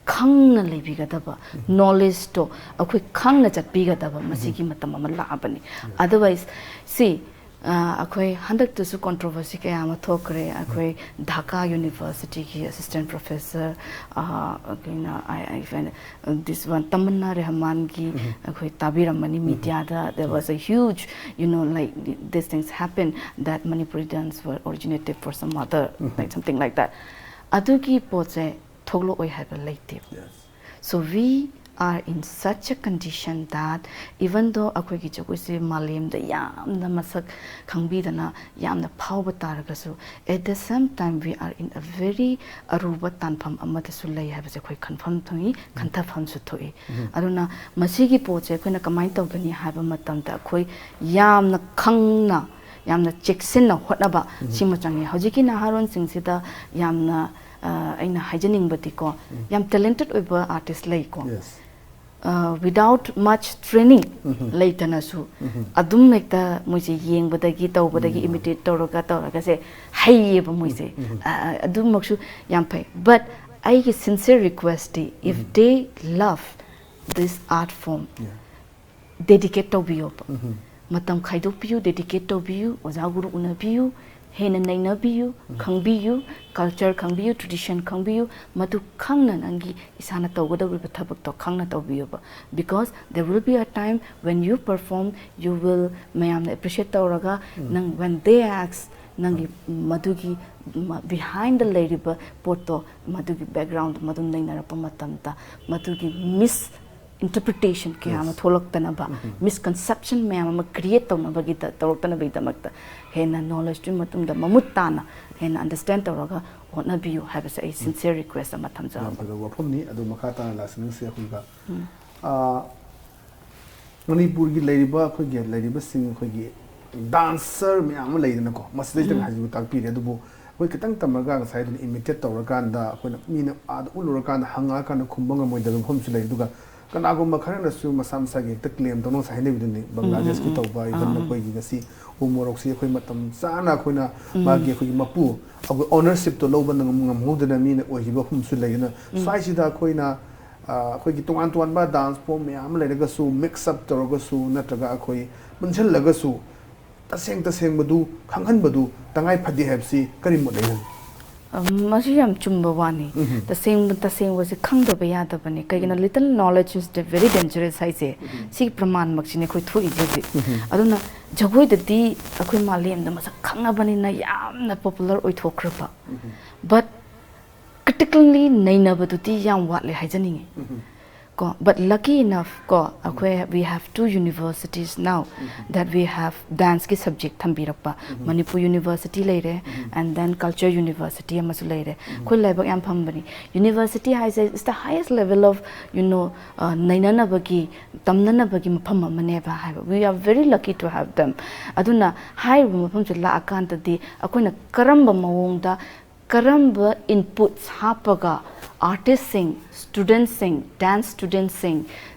ꯈꯪꯅ ꯂꯩꯕꯤꯒꯗꯕ, ꯅꯣꯂꯦꯖꯇꯣ ꯑꯩꯈꯣꯏ ꯈꯪꯅ ꯆꯠꯄꯤꯒꯗꯕ ꯃꯁꯤꯒꯤ ꯃꯇꯝ ꯑꯃ ꯂꯥꯛꯑꯕꯅꯤ꯫ Otherwise, ꯁꯤ, ꯑ, ꯑꯩꯈꯣꯏ ꯍꯟꯗꯛꯇꯁꯨ ꯀꯣꯟꯇ꯭ꯔꯣꯚꯔꯁꯤ ꯀꯌꯥ ꯑꯃ ꯊꯣꯛꯈ꯭ꯔꯦ꯫ ꯑꯩꯈꯣꯏ ꯙꯥꯀꯥ ꯌꯨꯅꯤꯚꯔꯁꯤꯇꯤꯒꯤ ꯑꯦꯁꯤꯁꯇꯦꯟ ꯄ꯭ꯔꯣꯐꯦꯁꯔ, ꯑ, ꯑꯩꯈꯣꯏꯅ, I, I find, uh, this one, ꯇꯃꯟꯅꯥ ꯔꯍꯃꯥꯟꯒꯤ ꯑꯩꯈꯣꯏ ꯇꯥꯕꯤꯔꯝꯃꯅꯤ, ꯃꯤꯗꯤꯌꯥꯗ, there was a huge, you know, like, th-, these things happen, that Manipuri dance were originated for some other, like, something like that. ꯑꯗꯨꯒꯤ ꯄꯣꯠꯁꯦ ꯊꯣꯛꯂꯛꯑꯣꯏ ꯍꯥꯏꯕ ꯂꯩꯇꯦꯕ꯫ Yes. So we are in such a condition that even though ꯑꯩꯈꯣꯏꯒꯤ ꯖꯒꯣꯏꯁꯦ ꯃꯥꯂꯦꯝꯗ ꯌꯥꯝꯅ ꯃꯁꯛ ꯈꯪꯕꯤꯗꯅ ꯌꯥꯝꯅ ꯐꯥꯎꯕ ꯇꯥꯔꯒꯁꯨ, at the same time we are in a very ꯑꯔꯨꯕ ꯇꯥꯟꯐꯝ ꯑꯃꯗꯁꯨ ꯂꯩ ꯍꯥꯏꯕꯁꯦ ꯑꯩꯈꯣꯏ ꯈꯟꯐꯝ ꯊꯣꯛꯏ, ꯈꯟꯊꯐꯝꯁꯨ ꯊꯣꯛꯏ꯫ ꯑꯗꯨꯅ ꯃꯁꯤꯒꯤ ꯄꯣꯠꯁꯦ ꯑꯩꯈꯣꯏꯅ ꯀꯃꯥꯏꯅ ꯇꯧꯒꯅꯤ ꯍꯥꯏꯕ ꯃꯇꯝꯗ, ꯑꯩꯈꯣꯏ ꯌꯥꯝꯅ ꯈꯪꯅ, ꯌꯥꯝꯅ ꯆꯦꯛꯁꯤꯟꯅ ꯍꯣꯠꯅꯕ ꯁꯤꯃ ꯆꯪꯉꯤ꯫ ꯍꯧꯖꯤꯛꯀꯤ ꯅꯍꯥꯔꯣꯟꯁꯤꯡꯁꯤꯗ ꯌꯥꯝꯅ ꯑ, ꯑꯩꯅ ꯍꯥꯏꯖꯅꯤꯡꯕꯗꯤꯀꯣ, ꯌꯥꯝ ꯇꯦꯂꯦꯟꯇꯦꯠ ꯑꯣꯏꯕ ꯑꯥꯔꯇꯤꯁ ꯂꯩꯀꯣ꯫ Yes. Without much training, ꯂꯩꯇꯅꯁꯨ ꯑꯗꯨꯝ ꯍꯦꯛꯇ ꯃꯣꯏꯁꯦ ꯌꯦꯡꯕꯗꯒꯤ, ꯇꯧꯕꯗꯒꯤ, ꯏꯃꯤꯇꯦꯠ ꯇꯧꯔꯒ ꯇꯧꯔꯒꯁꯦ ꯍꯩꯌꯦꯕ ꯃꯣꯏꯁꯦ꯫ ꯑ, ꯑ, ꯑꯗꯨꯃꯛꯁꯨ ꯌꯥꯝ ꯐꯩ꯫ But ꯑꯩꯒꯤ sincere request T, if they love this art form, Yeah. dedicate ꯇꯧꯕꯤꯌꯣꯕ꯫ ꯃꯇꯝ ꯈꯥꯏꯗꯣꯛꯄꯤꯌꯨ, dedicate ꯇꯧꯕꯤꯌꯨ, ꯑꯣꯖꯥ ꯒꯨꯔꯨ ꯎꯅꯕꯤꯌꯨ, ꯍꯦꯟꯅ ꯅꯩꯅꯕꯤꯌꯨ, ꯈꯪꯕꯤꯌꯨ, culture ꯈꯪꯕꯤꯌꯨ, tradition ꯈꯪꯕꯤꯌꯨ꯫ ꯃꯗꯨ ꯈꯪꯅ ꯅꯪꯒꯤ ꯏꯁꯥꯅ ꯇꯧꯒꯗꯧꯔꯤꯕ ꯊꯕꯛꯇꯣ ꯈꯪꯅ ꯇꯧꯕꯤꯌꯣꯕ꯫ Because there will be a time when you perform, you will, ꯃꯌꯥꯝꯅ appreciate ꯇꯧꯔꯒ, ꯅꯪ, when they ask, ꯅꯪꯒꯤ ꯃꯗꯨꯒꯤ behind ꯗ ꯂꯩꯔꯤꯕ ꯄꯣꯠꯇꯣ, ꯃꯗꯨꯒꯤ background ꯗꯣ, ꯃꯗꯨ ꯅꯩꯅꯔꯛꯄ ꯃꯇꯝꯗ, ꯃꯗꯨꯒꯤ ꯃꯤꯁ interpretation ꯀꯌꯥ ꯑꯃ Yes. ꯊꯣꯛꯂꯛꯇꯅꯕ, misconception ꯃꯌꯥꯝ ꯑꯃ create ꯇꯧꯅꯕꯒꯤꯗ, ꯇꯧꯔꯛꯇꯅꯕꯒꯤꯗꯃꯛꯇ ꯍꯦꯟꯅ knowledge ꯇꯨꯒꯤ ꯃꯇꯨꯡꯗ ꯃꯃꯨꯠ ꯇꯥꯅ ꯍꯦꯟꯅ understand ꯇꯧꯔꯒ ꯍꯣꯠꯅꯕꯤꯌꯨ ꯍꯥꯏꯕꯁꯦ ꯑꯩ sincere request ꯑꯃ ꯌꯥꯝ ꯊꯝꯖꯕꯅꯤ꯫ ꯐꯖꯕ ꯋꯥꯐꯝꯅꯤ꯫ ꯑꯗꯨ ꯃꯈꯥ ꯇꯥꯅ ꯂꯥꯛꯁꯤꯟꯅꯁꯤ ꯑꯩꯈꯣꯏꯒ꯫ ꯑꯥ, ꯃꯅꯤꯄꯨꯔꯒꯤ ꯂꯩꯔꯤꯕ ꯑꯩꯈꯣꯏꯒꯤ ꯂꯩꯔꯤꯕꯁꯤꯡ, ꯑꯩꯈꯣꯏꯒꯤ ꯗꯥꯟꯁꯔ ꯃꯌꯥꯝ ꯑꯃ ꯂꯩꯗꯅꯀꯣ, ꯃꯁꯤꯗꯩꯁꯤꯗ ꯍꯧꯖꯤꯛ ꯇꯥꯛꯄꯤꯔꯦ꯫ ꯑꯗꯨꯕꯨ ꯑꯩꯈꯣꯏ ꯈꯤꯇꯪ ꯇꯝꯃꯒ ꯉꯁꯥꯏ ꯑꯗꯨꯝ ꯏꯃꯤꯇꯦꯠ ꯇꯧꯔꯀꯥꯟꯗ, ꯑꯩꯈꯣꯏꯅ ꯃꯤꯅ ꯑꯥꯗ ꯎꯠꯂꯨꯔꯀꯥꯟꯗ ꯍꯪꯉꯛꯑꯀꯥꯟꯗ ꯈꯨꯝꯕ ꯉꯝꯃꯣꯏꯗꯕ ꯃꯐꯝꯁꯨ ꯂꯩ꯫ ꯑꯗꯨꯒ ꯀꯅꯥꯒꯨꯝꯕ ꯈꯔꯅꯁꯨ ꯃꯁꯥ ꯃꯁꯥꯒꯤ ꯍꯦꯛꯇ ꯀ꯭ꯂꯦꯝ ꯇꯧꯅ ꯉꯁꯥꯏ ꯍꯥꯏꯅꯕꯤꯗꯨꯅꯤ, ꯕꯪꯒ꯭ꯂꯥꯗꯦꯁꯀꯤ ꯇꯧꯕ, ꯏꯚꯟ ꯑꯩꯈꯣꯏꯒꯤ ꯉꯁꯤ ꯎ ꯃꯣꯔꯣꯛꯁꯤ ꯑꯩꯈꯣꯏ ꯃꯇꯝ ꯆꯥꯅ ꯑꯩꯈꯣꯏꯅ ꯃꯥꯒꯤ ꯑꯩꯈꯣꯏꯒꯤ ꯃꯄꯨ, ꯑꯩꯈꯣꯏ ꯑꯣꯅꯔꯁꯤꯞꯇꯣ ꯂꯧꯕ ꯉꯝ-, ꯉꯝꯍꯧꯗꯅ ꯃꯤꯅ ꯑꯣꯏꯈꯤꯕ ꯃꯐꯝꯁꯨ ꯂꯩ꯫ ꯑꯗꯨꯅ ꯁ꯭ꯋꯥꯏꯁꯤꯗ ꯑꯩꯈꯣꯏꯅ, ꯑ, ꯑꯩꯈꯣꯏꯒꯤ ꯇꯣꯉꯥꯟ ꯇꯣꯉꯥꯟꯕ ꯗꯥꯟꯁ ꯐꯣꯝ ꯃꯌꯥꯝ ꯑꯃ ꯂꯩꯔꯒꯁꯨ, ꯃꯤꯛꯁ ꯑꯞ ꯇꯧꯔꯒꯁꯨ, ꯅꯠꯇ꯭ꯔꯒ ꯑꯩꯈꯣꯏ ꯄꯨꯟꯁꯤꯜꯂꯒꯁꯨ ꯇꯁꯦꯡ ꯇꯁꯦꯡꯕꯗꯨ ꯈꯪꯍꯟꯕꯗꯨ ꯇꯉꯥꯏ ꯐꯗꯦ ꯍꯥꯏꯕꯁꯤ ꯀꯔꯤ ꯃꯣꯠ ꯂꯩꯅꯩ? ꯑ, ꯃꯁꯤ ꯌꯥꯝ ꯆꯨꯝꯕ ꯋꯥꯅꯤ꯫ ꯇꯁꯦꯡꯕ, ꯇꯁꯦꯡꯕꯁꯤ ꯈꯪꯗꯕ ꯌꯥꯗꯕꯅꯤ꯫ ꯀꯩꯒꯤꯅꯣ? Little knowledge is the very dangerous ꯍꯥꯏꯁꯦ꯫ ꯁꯤꯒꯤ ꯄ꯭ꯔꯃꯥꯟꯃꯛꯁꯤꯅꯦ ꯑꯩꯈꯣꯏ ꯊꯣꯛꯏꯁꯦ ꯍꯧꯖꯤꯛ꯫ ꯑꯗꯨꯅ ꯖꯒꯣꯏꯗꯗꯤ ꯑꯩꯈꯣꯏ ꯃꯥꯂꯦꯝꯗ ꯃꯁꯛ ꯈꯪꯉꯕꯅꯤꯅ ꯌꯥꯝꯅ popular ꯑꯣꯏꯊꯣꯛꯈ꯭ꯔꯕ꯫ But critically ꯅꯩꯅꯕꯗꯨꯗꯤ ꯌꯥꯝ ꯋꯥꯠꯂꯦ ꯍꯥꯏꯖꯅꯤꯡꯉꯤ꯫ ꯀꯣ, but lucky enough ꯀꯣ, ꯑꯩꯈꯣꯏ we have two universities now that we have dance ꯀꯤ subject ꯊꯝꯕꯤꯔꯛꯄ. ꯃꯅꯤꯄꯨꯔ University ꯂꯩꯔꯦ, and then Culture University ꯑꯃꯁꯨ ꯂꯩꯔꯦ. ꯑꯩꯈꯣꯏ ꯂꯥꯏꯕꯛ ꯌꯥꯝ ꯐꯝꯕꯅꯤ. University ꯍꯥꯏꯁꯦ is the highest level of, you know, ꯅꯩꯅꯅꯕꯒꯤ, ꯇꯝꯅꯅꯕꯒꯤ ꯃꯐꯝ ꯑꯃꯅꯦꯕ ꯍꯥꯏꯕ. We are very lucky to have them. ꯑꯗꯨꯅ ꯍꯥꯏꯔꯤꯕ ꯃꯐꯝꯁꯦ ꯂꯥꯛꯑꯀꯥꯟꯗꯗꯤ ꯑꯩꯈꯣꯏꯅ ꯀꯔꯝꯕ ꯃꯑꯣꯡꯗ, ꯀꯔꯝꯕ inputs ꯍꯥꯞꯄꯒ artist ꯁꯤꯡ, student ꯁꯤꯡ, dance student ꯁꯤꯡ,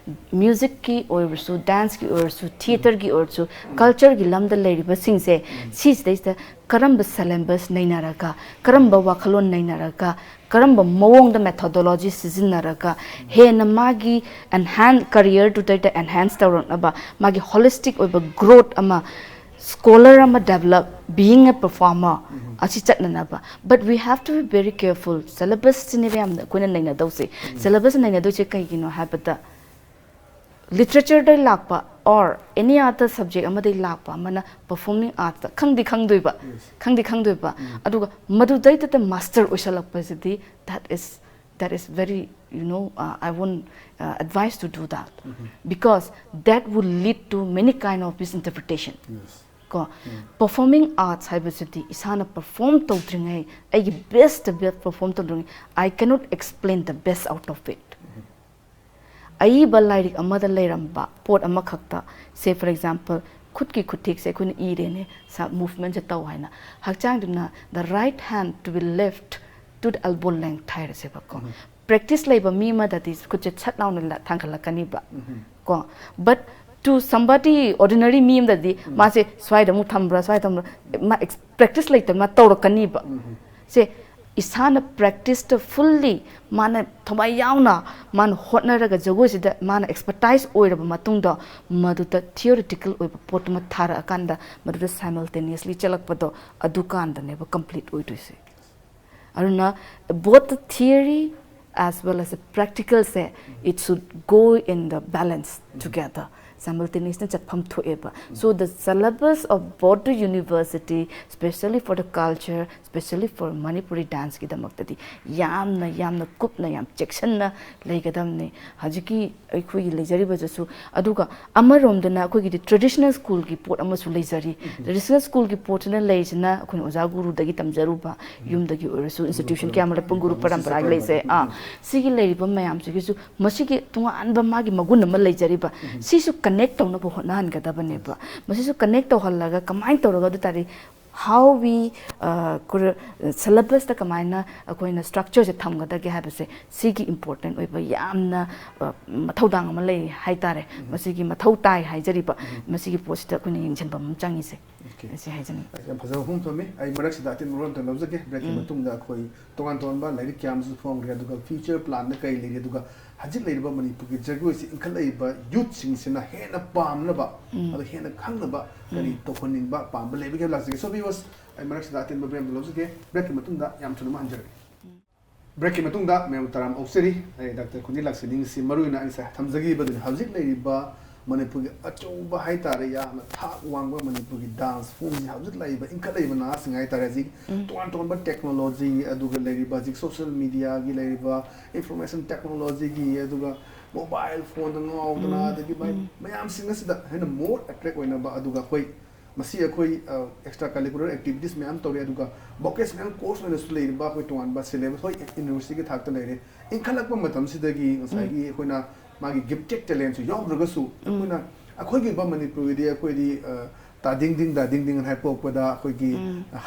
music ꯀꯤ ꯑꯣꯏꯔꯁꯨ, dance ꯀꯤ ꯑꯣꯏꯔꯁꯨ, theatre ꯒꯤ ꯑꯣꯏꯔꯁꯨ, culture ꯒꯤ ꯂꯝꯗ ꯂꯩꯔꯤꯕꯁꯤꯡꯁꯦ, ꯁꯤꯁꯤꯗꯩꯁꯤꯗ ꯀꯔꯝꯕ syllabus ꯅꯩꯅꯔꯒ, ꯀꯔꯝꯕ ꯋꯥꯈꯜꯂꯣꯟ ꯅꯩꯅꯔꯒ, ꯀꯔꯝꯕ ꯃꯑꯣꯡꯗ methodology ꯁꯤꯖꯤꯟꯅꯔꯒ ꯍꯦꯟꯅ ꯃꯥꯒꯤ enhance, career ꯗꯨꯗꯩꯗ enhance ꯇꯧꯔꯛꯅꯕ, ꯃꯥꯒꯤ holistic ꯑꯣꯏꯕ growth ꯑꯃ, scholar ꯑꯃ develop, being a performer ꯑꯁꯤ ꯆꯠꯅꯅꯕ. But we have to be very careful. Syllabus ꯁꯤꯅꯦꯕ ꯌꯥꯝꯅ ꯑꯩꯈꯣꯏꯅ ꯅꯩꯅꯗꯧꯁꯦ. Syllabus ꯅꯩꯅꯗꯣꯏꯁꯦ ꯀꯩꯒꯤꯅꯣ ꯍꯥꯏꯕꯗ, literature ꯗꯩ ꯂꯥꯛꯄ or any other subject ꯑꯃꯗꯒꯤ ꯂꯥꯛꯄ ꯑꯃꯅ performing arts ꯇ ꯈꯪꯗꯤ ꯈꯪꯗꯣꯏꯕ, ꯈꯪꯗꯤ ꯈꯪꯗꯣꯏꯕ, ꯑꯗꯨꯒ ꯃꯗꯨꯗꯩꯗꯨꯗ master ꯑꯣꯏꯁꯜꯂꯛꯄꯁꯤꯗꯤ, that is, that is very, you know, uh, I won't, uh, advise to do that, because that will lead to many kind of misinterpretation. ꯀꯣ, performing arts ꯍꯥꯏꯕꯁꯤꯗꯤ ꯏꯁꯥꯅ perform ꯇꯧꯗ꯭ꯔꯤꯉꯩ, ꯑꯩꯒꯤ best ꯇ best perform ꯇꯧꯗ꯭ꯔꯤꯉꯩ, I cannot explain the best out of it. ꯑꯏꯕ ꯂꯥꯏꯔꯤꯛ ꯑꯃꯗ ꯂꯩꯔꯝꯕ ꯄꯣꯠ ꯑꯃꯈꯛꯇ, say for example, ꯈꯨꯠꯀꯤ ꯈꯨꯠꯊꯦꯛꯁꯦ ꯑꯩꯈꯣꯏꯅ ꯏꯔꯦꯅꯦ, ꯁ-, movement ꯁꯦ ꯇꯧ ꯍꯥꯏꯅ, ꯍꯛꯆꯥꯡꯗꯨꯅ the right hand to be left to the elbow length ꯍꯥꯏꯔꯁꯦꯕꯀꯣ. Practice ꯂꯩꯕ ꯃꯤ ꯑꯃꯗꯗꯤ ꯈꯨꯠꯁꯦ ꯁꯠ ꯂꯥꯎꯅ ꯂ-, ꯊꯥꯡꯒꯠꯂꯛꯀꯅꯤꯕ ꯀꯣ. But to somebody, ordinary ꯃꯤ ꯑꯃꯗꯗꯤ ꯃꯥꯁꯦ ꯁ꯭ꯋꯥꯏꯗ ꯑꯃꯨꯛ ꯊꯝꯕ꯭ꯔꯥ, ꯁ꯭ꯋꯥꯏꯗ ꯊꯝꯕ꯭ꯔꯥ, ꯃꯥ ex-, practice ꯂꯩꯇꯕ ꯃꯥ ꯇꯧꯔꯛꯀꯅꯤꯕ꯫ ꯁꯦ ꯏꯁꯥꯅ practice ꯇ fully ꯃꯥꯅ ꯊꯋꯥꯏ ꯌꯥꯎꯅ ꯃꯥꯅ ꯍꯣꯠꯅꯔꯒ ꯖꯒꯣꯏꯁꯤꯗ ꯃꯥꯅ expertise ꯑꯣꯏꯔꯕ ꯃꯇꯨꯡꯗ, ꯃꯗꯨꯗ theoretical ꯑꯣꯏꯕ ꯄꯣꯠꯇꯨꯃ ꯊꯥꯔꯛꯑꯀꯥꯟꯗ ꯃꯗꯨꯗ simultaneously ꯆꯠꯂꯛꯄꯗꯣ, ꯑꯗꯨꯀꯥꯟꯗꯅꯦꯕ complete ꯑꯣꯏꯗꯣꯏꯁꯦ꯫ ꯑꯗꯨꯅ both the theory as well as the practical say, it should go in the balance together. Simultaneousꯅ ꯆꯠꯐꯝ ꯊꯣꯛꯑꯦꯕ꯫ So the syllabus of Bodh University, specially for the culture, specially for Manipuri danceꯀꯤꯗꯃꯛꯇꯗꯤ ꯌꯥꯝꯅ ꯌꯥꯝꯅ ꯀꯨꯞꯅ, ꯌꯥꯝ ꯆꯦꯛꯁꯤꯟꯅ ꯂꯩꯒꯗꯕꯅꯤ꯫ ꯍꯧꯖꯤꯛꯀꯤ ꯑꯩꯈꯣꯏꯒꯤ ꯂꯩꯖꯔꯤꯕꯗꯨꯁꯨ, ꯑꯗꯨꯒ ꯑꯃꯔꯣꯝꯗꯅ ꯑꯩꯈꯣꯏꯒꯤꯗꯤ traditional schoolꯒꯤ ꯄꯣꯠ ꯑꯃꯁꯨ ꯂꯩꯖꯔꯤ꯫ Traditional schoolꯒꯤ ꯄꯣꯠꯁꯤꯅ ꯂꯩꯔꯤꯁꯤꯅ ꯑꯩꯈꯣꯏꯅ ꯑꯣꯖꯥ ꯒꯨꯔꯨꯗꯒꯤ ꯇꯝꯖꯔꯨꯕ, ꯌꯨꯝꯗꯒꯤ ꯑꯣꯏꯔꯁꯨ institution ꯀꯌꯥ ꯑꯃ ꯂꯩ, ꯄꯨꯡ ꯒꯨꯔꯨ ꯄꯔꯝꯄꯔꯥꯒꯤ ꯂꯩꯖꯩ꯫ ꯑꯥ, ꯁꯤꯒꯤ ꯂꯩꯔꯤꯕ ꯃꯌꯥꯝꯁꯤꯒꯤꯁꯨ ꯃꯁꯤꯒꯤ ꯇꯣꯉꯥꯟꯕ ꯃꯥꯒꯤ ꯃꯒꯨꯟ ꯑꯃ ꯂꯩꯖꯔꯤꯕ, ꯁꯤꯁꯨ connect ꯇꯧꯅꯕ ꯍꯣꯠꯅꯍꯟꯒꯗꯕꯅꯦꯕ꯫ ꯃꯁꯤꯁꯨ connect ꯇꯧꯍꯜꯂꯒ ꯀꯃꯥꯏꯅ ꯇꯧꯔꯒ ꯑꯗꯨ ꯇꯥꯔꯗꯤ how we, ꯑ, ꯀꯨꯔ-, syllabusꯇ ꯀꯃꯥꯏꯅ ꯑꯩꯈꯣꯏꯅ structureꯁꯦ ꯊꯝꯒꯗꯒꯦ ꯍꯥꯏꯕꯁꯦ, ꯁꯤꯒꯤ important ꯑꯣꯏꯕ ꯌꯥꯝꯅ, ꯑ, ꯃꯊꯧꯗꯥꯡ ꯑꯃ ꯂꯩ ꯍꯥꯏꯇꯥꯔꯦ꯫ ꯃꯁꯤꯒꯤ ꯃꯊꯧ ꯇꯥꯏ ꯍꯥꯏꯖꯔꯤꯕ, ꯃꯁꯤꯒꯤ ꯄꯣꯠꯁꯤꯗ ꯑꯩꯈꯣꯏꯅ ꯌꯦꯡꯁꯤꯟꯕ ꯑꯃ ꯆꯪꯉꯤꯁꯦ꯫ ꯑꯣꯀꯦ꯫ ꯑꯁꯤ ꯍꯥꯏꯖꯅꯤꯡꯉꯤ꯫ ꯌꯥꯝ ꯐꯖꯕ ꯋꯥꯐꯝ ꯊꯝꯃꯤ꯫ ꯑꯩ ꯃꯔꯛꯁꯤꯗ ꯑꯇꯦꯟꯕ ꯃꯔꯣꯜ ꯑꯝꯇ ꯂꯧꯖꯒꯦ꯫ Breakꯀꯤ ꯃꯇꯨꯡꯗ ꯑꯩꯈꯣꯏ ꯇꯣꯉꯥꯟ ꯇꯣꯉꯥꯟꯕ ꯂꯥꯏꯔꯤꯛ ꯀꯌꯥ ꯑꯃꯁꯨ ꯐꯣꯡꯈ꯭ꯔꯦ, ꯑꯗꯨꯒ future planꯗ ꯀꯔꯤ ꯂꯩꯔꯤ, ꯑꯗꯨꯒ ꯍꯧꯖꯤꯛ ꯂꯩꯔꯤꯕ ꯃꯅꯤꯄꯨꯔꯒꯤ ꯖꯒꯣꯏꯁꯤ ꯏꯟꯈꯠꯂꯛꯏꯕ youthꯁꯤꯡꯁꯤꯅ ꯍꯦꯟꯅ ꯄꯥꯝꯅꯕ, ꯑꯗꯨ ꯍꯦꯟꯅ ꯈꯪꯅꯕ ꯀꯔꯤ ꯇꯧꯍꯟꯅꯤꯡꯕ, ꯄꯥꯝꯕ ꯂꯩꯕꯒꯦ ꯍꯥꯏꯕ ꯂꯥꯛꯆꯒꯦ꯫ So viewers, ꯑꯩ ꯃꯔꯛꯁꯤꯗ ꯑꯇꯦꯟꯕ break ꯑꯃ ꯂꯧꯖꯒꯦ꯫ Breakꯀꯤ ꯃꯇꯨꯡꯗ ꯌꯥꯝ ꯊꯨꯅ ꯑꯃꯨꯛ ꯍꯟꯖꯔꯒꯦ꯫ Breakꯀꯤ ꯃꯇꯨꯡꯗ ꯃꯌꯥꯝ ꯇꯔꯥꯝ ꯑꯣꯛꯆꯔꯤ꯫ ꯑꯩ ꯗꯥꯛꯇꯔ ꯈꯨꯟꯗꯤ ꯂꯥꯛꯁꯤꯅꯤꯡꯁꯤ ꯃꯔꯨꯑꯣꯏꯅ ꯑꯩ ꯉꯁꯥꯏ ꯊꯝꯖꯈꯤꯕꯗꯨꯅꯤ, ꯍꯧꯖꯤꯛ ꯂꯩꯔꯤꯕ ꯃꯅꯤꯄꯨꯔꯒꯤ ꯑꯆꯧꯕ ꯍꯥꯏꯇꯥꯔꯦ, ꯌꯥꯝꯅ ꯊꯥꯛ ꯋꯥꯡꯕ ꯃꯅꯤꯄꯨꯔꯒꯤ dance formꯁꯤ ꯍꯧꯖꯤꯛ ꯂꯩꯔꯤꯕ ꯏꯟꯈꯠꯂꯛꯏꯕ ꯅꯍꯥꯁꯤꯡ ꯍꯥꯏꯇꯥꯔꯦ, ꯍꯧꯖꯤꯛ ꯇꯣꯉꯥꯟ ꯇꯣꯉꯥꯟꯕ technology, ꯑꯗꯨꯒ ꯂꯩꯔꯤꯕ ꯍꯧꯖꯤꯛ social mediaꯒꯤ ꯂꯩꯔꯤꯕ information technologyꯒꯤ, ꯑꯗꯨꯒ mobile phoneꯗ ꯉꯥꯎꯗꯅ, ꯑꯗꯒꯤ ꯃꯥꯏ ꯃꯌꯥꯝꯁꯤꯡ ꯑꯁꯤꯗ ꯍꯦꯟꯅ more attract ꯑꯣꯏꯅꯕ, ꯑꯗꯨꯒ ꯑꯩꯈꯣꯏ ꯃꯁꯤ ꯑꯩꯈꯣꯏ, ꯑ, extra curricular activities ꯃꯌꯥꯝ ꯇꯧꯔꯤ, ꯑꯗꯨꯒ vocational course ꯑꯣꯏꯅꯁꯨ ꯂꯩꯔꯤꯕ ꯑꯩꯈꯣꯏ ꯇꯣꯉꯥꯟꯕ syllabus, ꯍꯣꯏ, universityꯒꯤ ꯊꯥꯛꯇ ꯂꯩꯔꯦ꯫ ꯏꯟꯈꯠꯂꯛꯄ ꯃꯇꯝꯁꯤꯗꯒꯤ ꯉꯁꯥꯏꯒꯤ ꯑꯩꯈꯣꯏꯅ ꯃꯥꯒꯤ gifted talentꯁꯨ ꯌꯥꯎꯗ꯭ꯔꯒꯁꯨ, ꯑꯩꯈꯣꯏꯅ, ꯑꯩꯈꯣꯏꯒꯤ ꯑꯣꯏꯕ ꯃꯅꯤꯄꯨꯔꯒꯤꯗꯤ ꯑꯩꯈꯣꯏꯗꯤ, ꯑ, ꯇꯥꯗꯤꯡ ꯗꯤꯡ ꯗꯥꯗꯤꯡ ꯗꯤꯡ ꯍꯥꯏ ꯄꯣꯛꯄꯗ ꯑꯩꯈꯣꯏꯒꯤ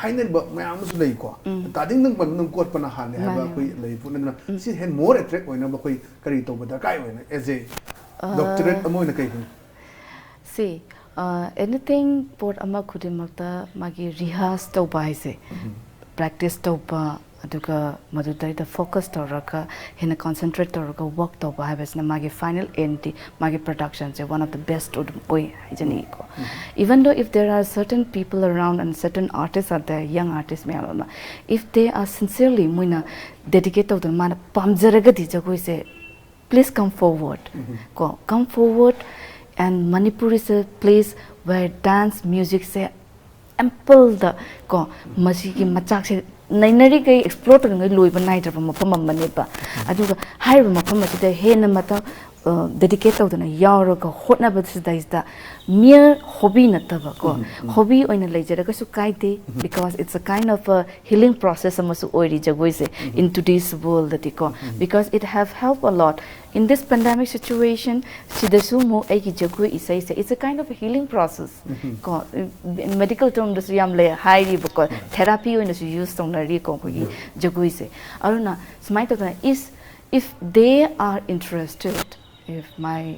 ꯍꯥꯏꯅꯔꯤꯕ ꯃꯌꯥꯝ ꯑꯃꯁꯨ ꯂꯩꯀꯣ꯫ ꯇꯥꯗꯤꯡ ꯗꯤꯡ ꯄꯟꯕꯗ ꯀꯣꯠꯄꯅ ꯍꯥꯜꯂꯦ ꯍꯥꯏꯕ ꯃꯥꯅꯦ, ꯑꯩꯈꯣꯏ ꯃꯥꯅꯦ꯫ ꯂꯩ ꯄꯣꯠꯅꯤꯅ, ꯁꯤ ꯍꯦꯟꯅ more attract ꯑꯣꯏꯅꯕ ꯑꯩꯈꯣꯏ ꯀꯔꯤ ꯇꯧꯕ ꯗꯔꯀꯥꯔ ꯑꯣꯏꯅ as a doctorate ꯑꯃ ꯑꯣꯏꯅ ꯀꯩ ꯈꯪ? ꯁꯤ, ꯑ, anything ꯄꯣꯠ ꯑꯃ ꯈꯨꯗꯤꯡꯃꯛꯇ ꯃꯥꯒꯤ rehearse ꯇꯧꯕ ꯍꯥꯏꯁꯦ, practice ꯇꯧꯕ, ꯑꯗꯨꯒ ꯃꯗꯨꯗꯩꯗ focus ꯇꯧꯔꯒ, ꯍꯦꯟꯅ concentrate ꯇꯧꯔꯒ work ꯇꯧꯕ ꯍꯥꯏꯕꯁꯤꯅ ꯃꯥꯒꯤ final endꯗꯤ, ꯃꯥꯒꯤ productionꯁꯦ one of the best ꯑꯗꯨꯝ ꯑꯣꯏ ꯍꯥꯏꯖꯅꯤꯡꯉꯤꯀꯣ꯫ Even though if there are certain people around and certain artists are there, young artists ꯃꯌꯥꯝ ꯑꯃ, if they are sincerely ꯃꯣꯏꯅ dedicate ꯇꯧꯗꯅ ꯃꯥꯅ ꯄꯥꯝꯖꯔꯒꯗꯤ ꯖꯒꯣꯏꯁꯦ, please come forward. ꯀꯣ, come forward And Manipur is a place where dance music ꯁꯦ ꯑꯦꯝꯄꯜꯗ ꯀꯣ, ꯃꯁꯤꯒꯤ ꯃꯆꯥꯛꯁꯦ ꯅꯩꯅꯔꯤꯈꯩ, explore ꯇꯧꯔꯤꯉꯩ ꯂꯣꯏꯕ ꯅꯥꯏꯗ꯭ꯔꯕ ꯃꯐꯝ ꯑꯃꯅꯦꯕ꯫ ꯑꯗꯨꯒ ꯍꯥꯏꯔꯤꯕ ꯃꯐꯝ ꯑꯁꯤꯗ ꯍꯦꯟꯅ ꯃꯇꯝ ꯗꯦꯗꯤꯀꯦꯠ ꯇꯧꯗꯅ ꯌꯥꯎꯔꯒ ꯍꯣꯠꯅꯕꯁꯤꯗꯩꯁꯤꯗ, ꯃꯤꯌꯔ ꯍꯣꯕꯤ ꯅꯠꯇꯕ ꯀꯣ, ꯎꯝ, ꯎꯝ꯫ ꯍꯣꯕꯤ ꯑꯣꯏꯅ ꯂꯩꯖꯔꯒꯁꯨ ꯀꯥꯏꯗꯦ, because it's a kind of a healing process ꯑꯃꯁꯨ ꯑꯣꯏꯔꯤ ꯖꯒꯣꯏꯁꯦ, in today's world ꯗꯗꯤ ꯀꯣ, because it have help a lot in this pandemic situation꯫ ꯁꯤꯗꯁꯨ ꯑꯃꯨꯛ ꯑꯩꯒꯤ ꯖꯒꯣꯏ ꯏꯁꯩꯁꯦ, it's a kind of a healing process ꯀꯣ, ꯃꯦꯗꯤꯀꯦꯜ ꯇꯔꯝꯗꯁꯨ ꯌꯥꯝ ꯂꯩ ꯍꯥꯏꯔꯤꯕꯀꯣ, ꯊꯦꯔꯥꯄꯤ ꯑꯣꯏꯅꯁꯨ ꯌꯨꯁ ꯇꯧꯅꯔꯤꯀꯣ ꯑꯩꯈꯣꯏꯒꯤ ꯖꯒꯣꯏꯁꯦ꯫ ꯑꯗꯨꯅ ꯁꯨꯃꯥꯏꯅ ꯇꯧꯗꯅ, is, if they are interested, if my,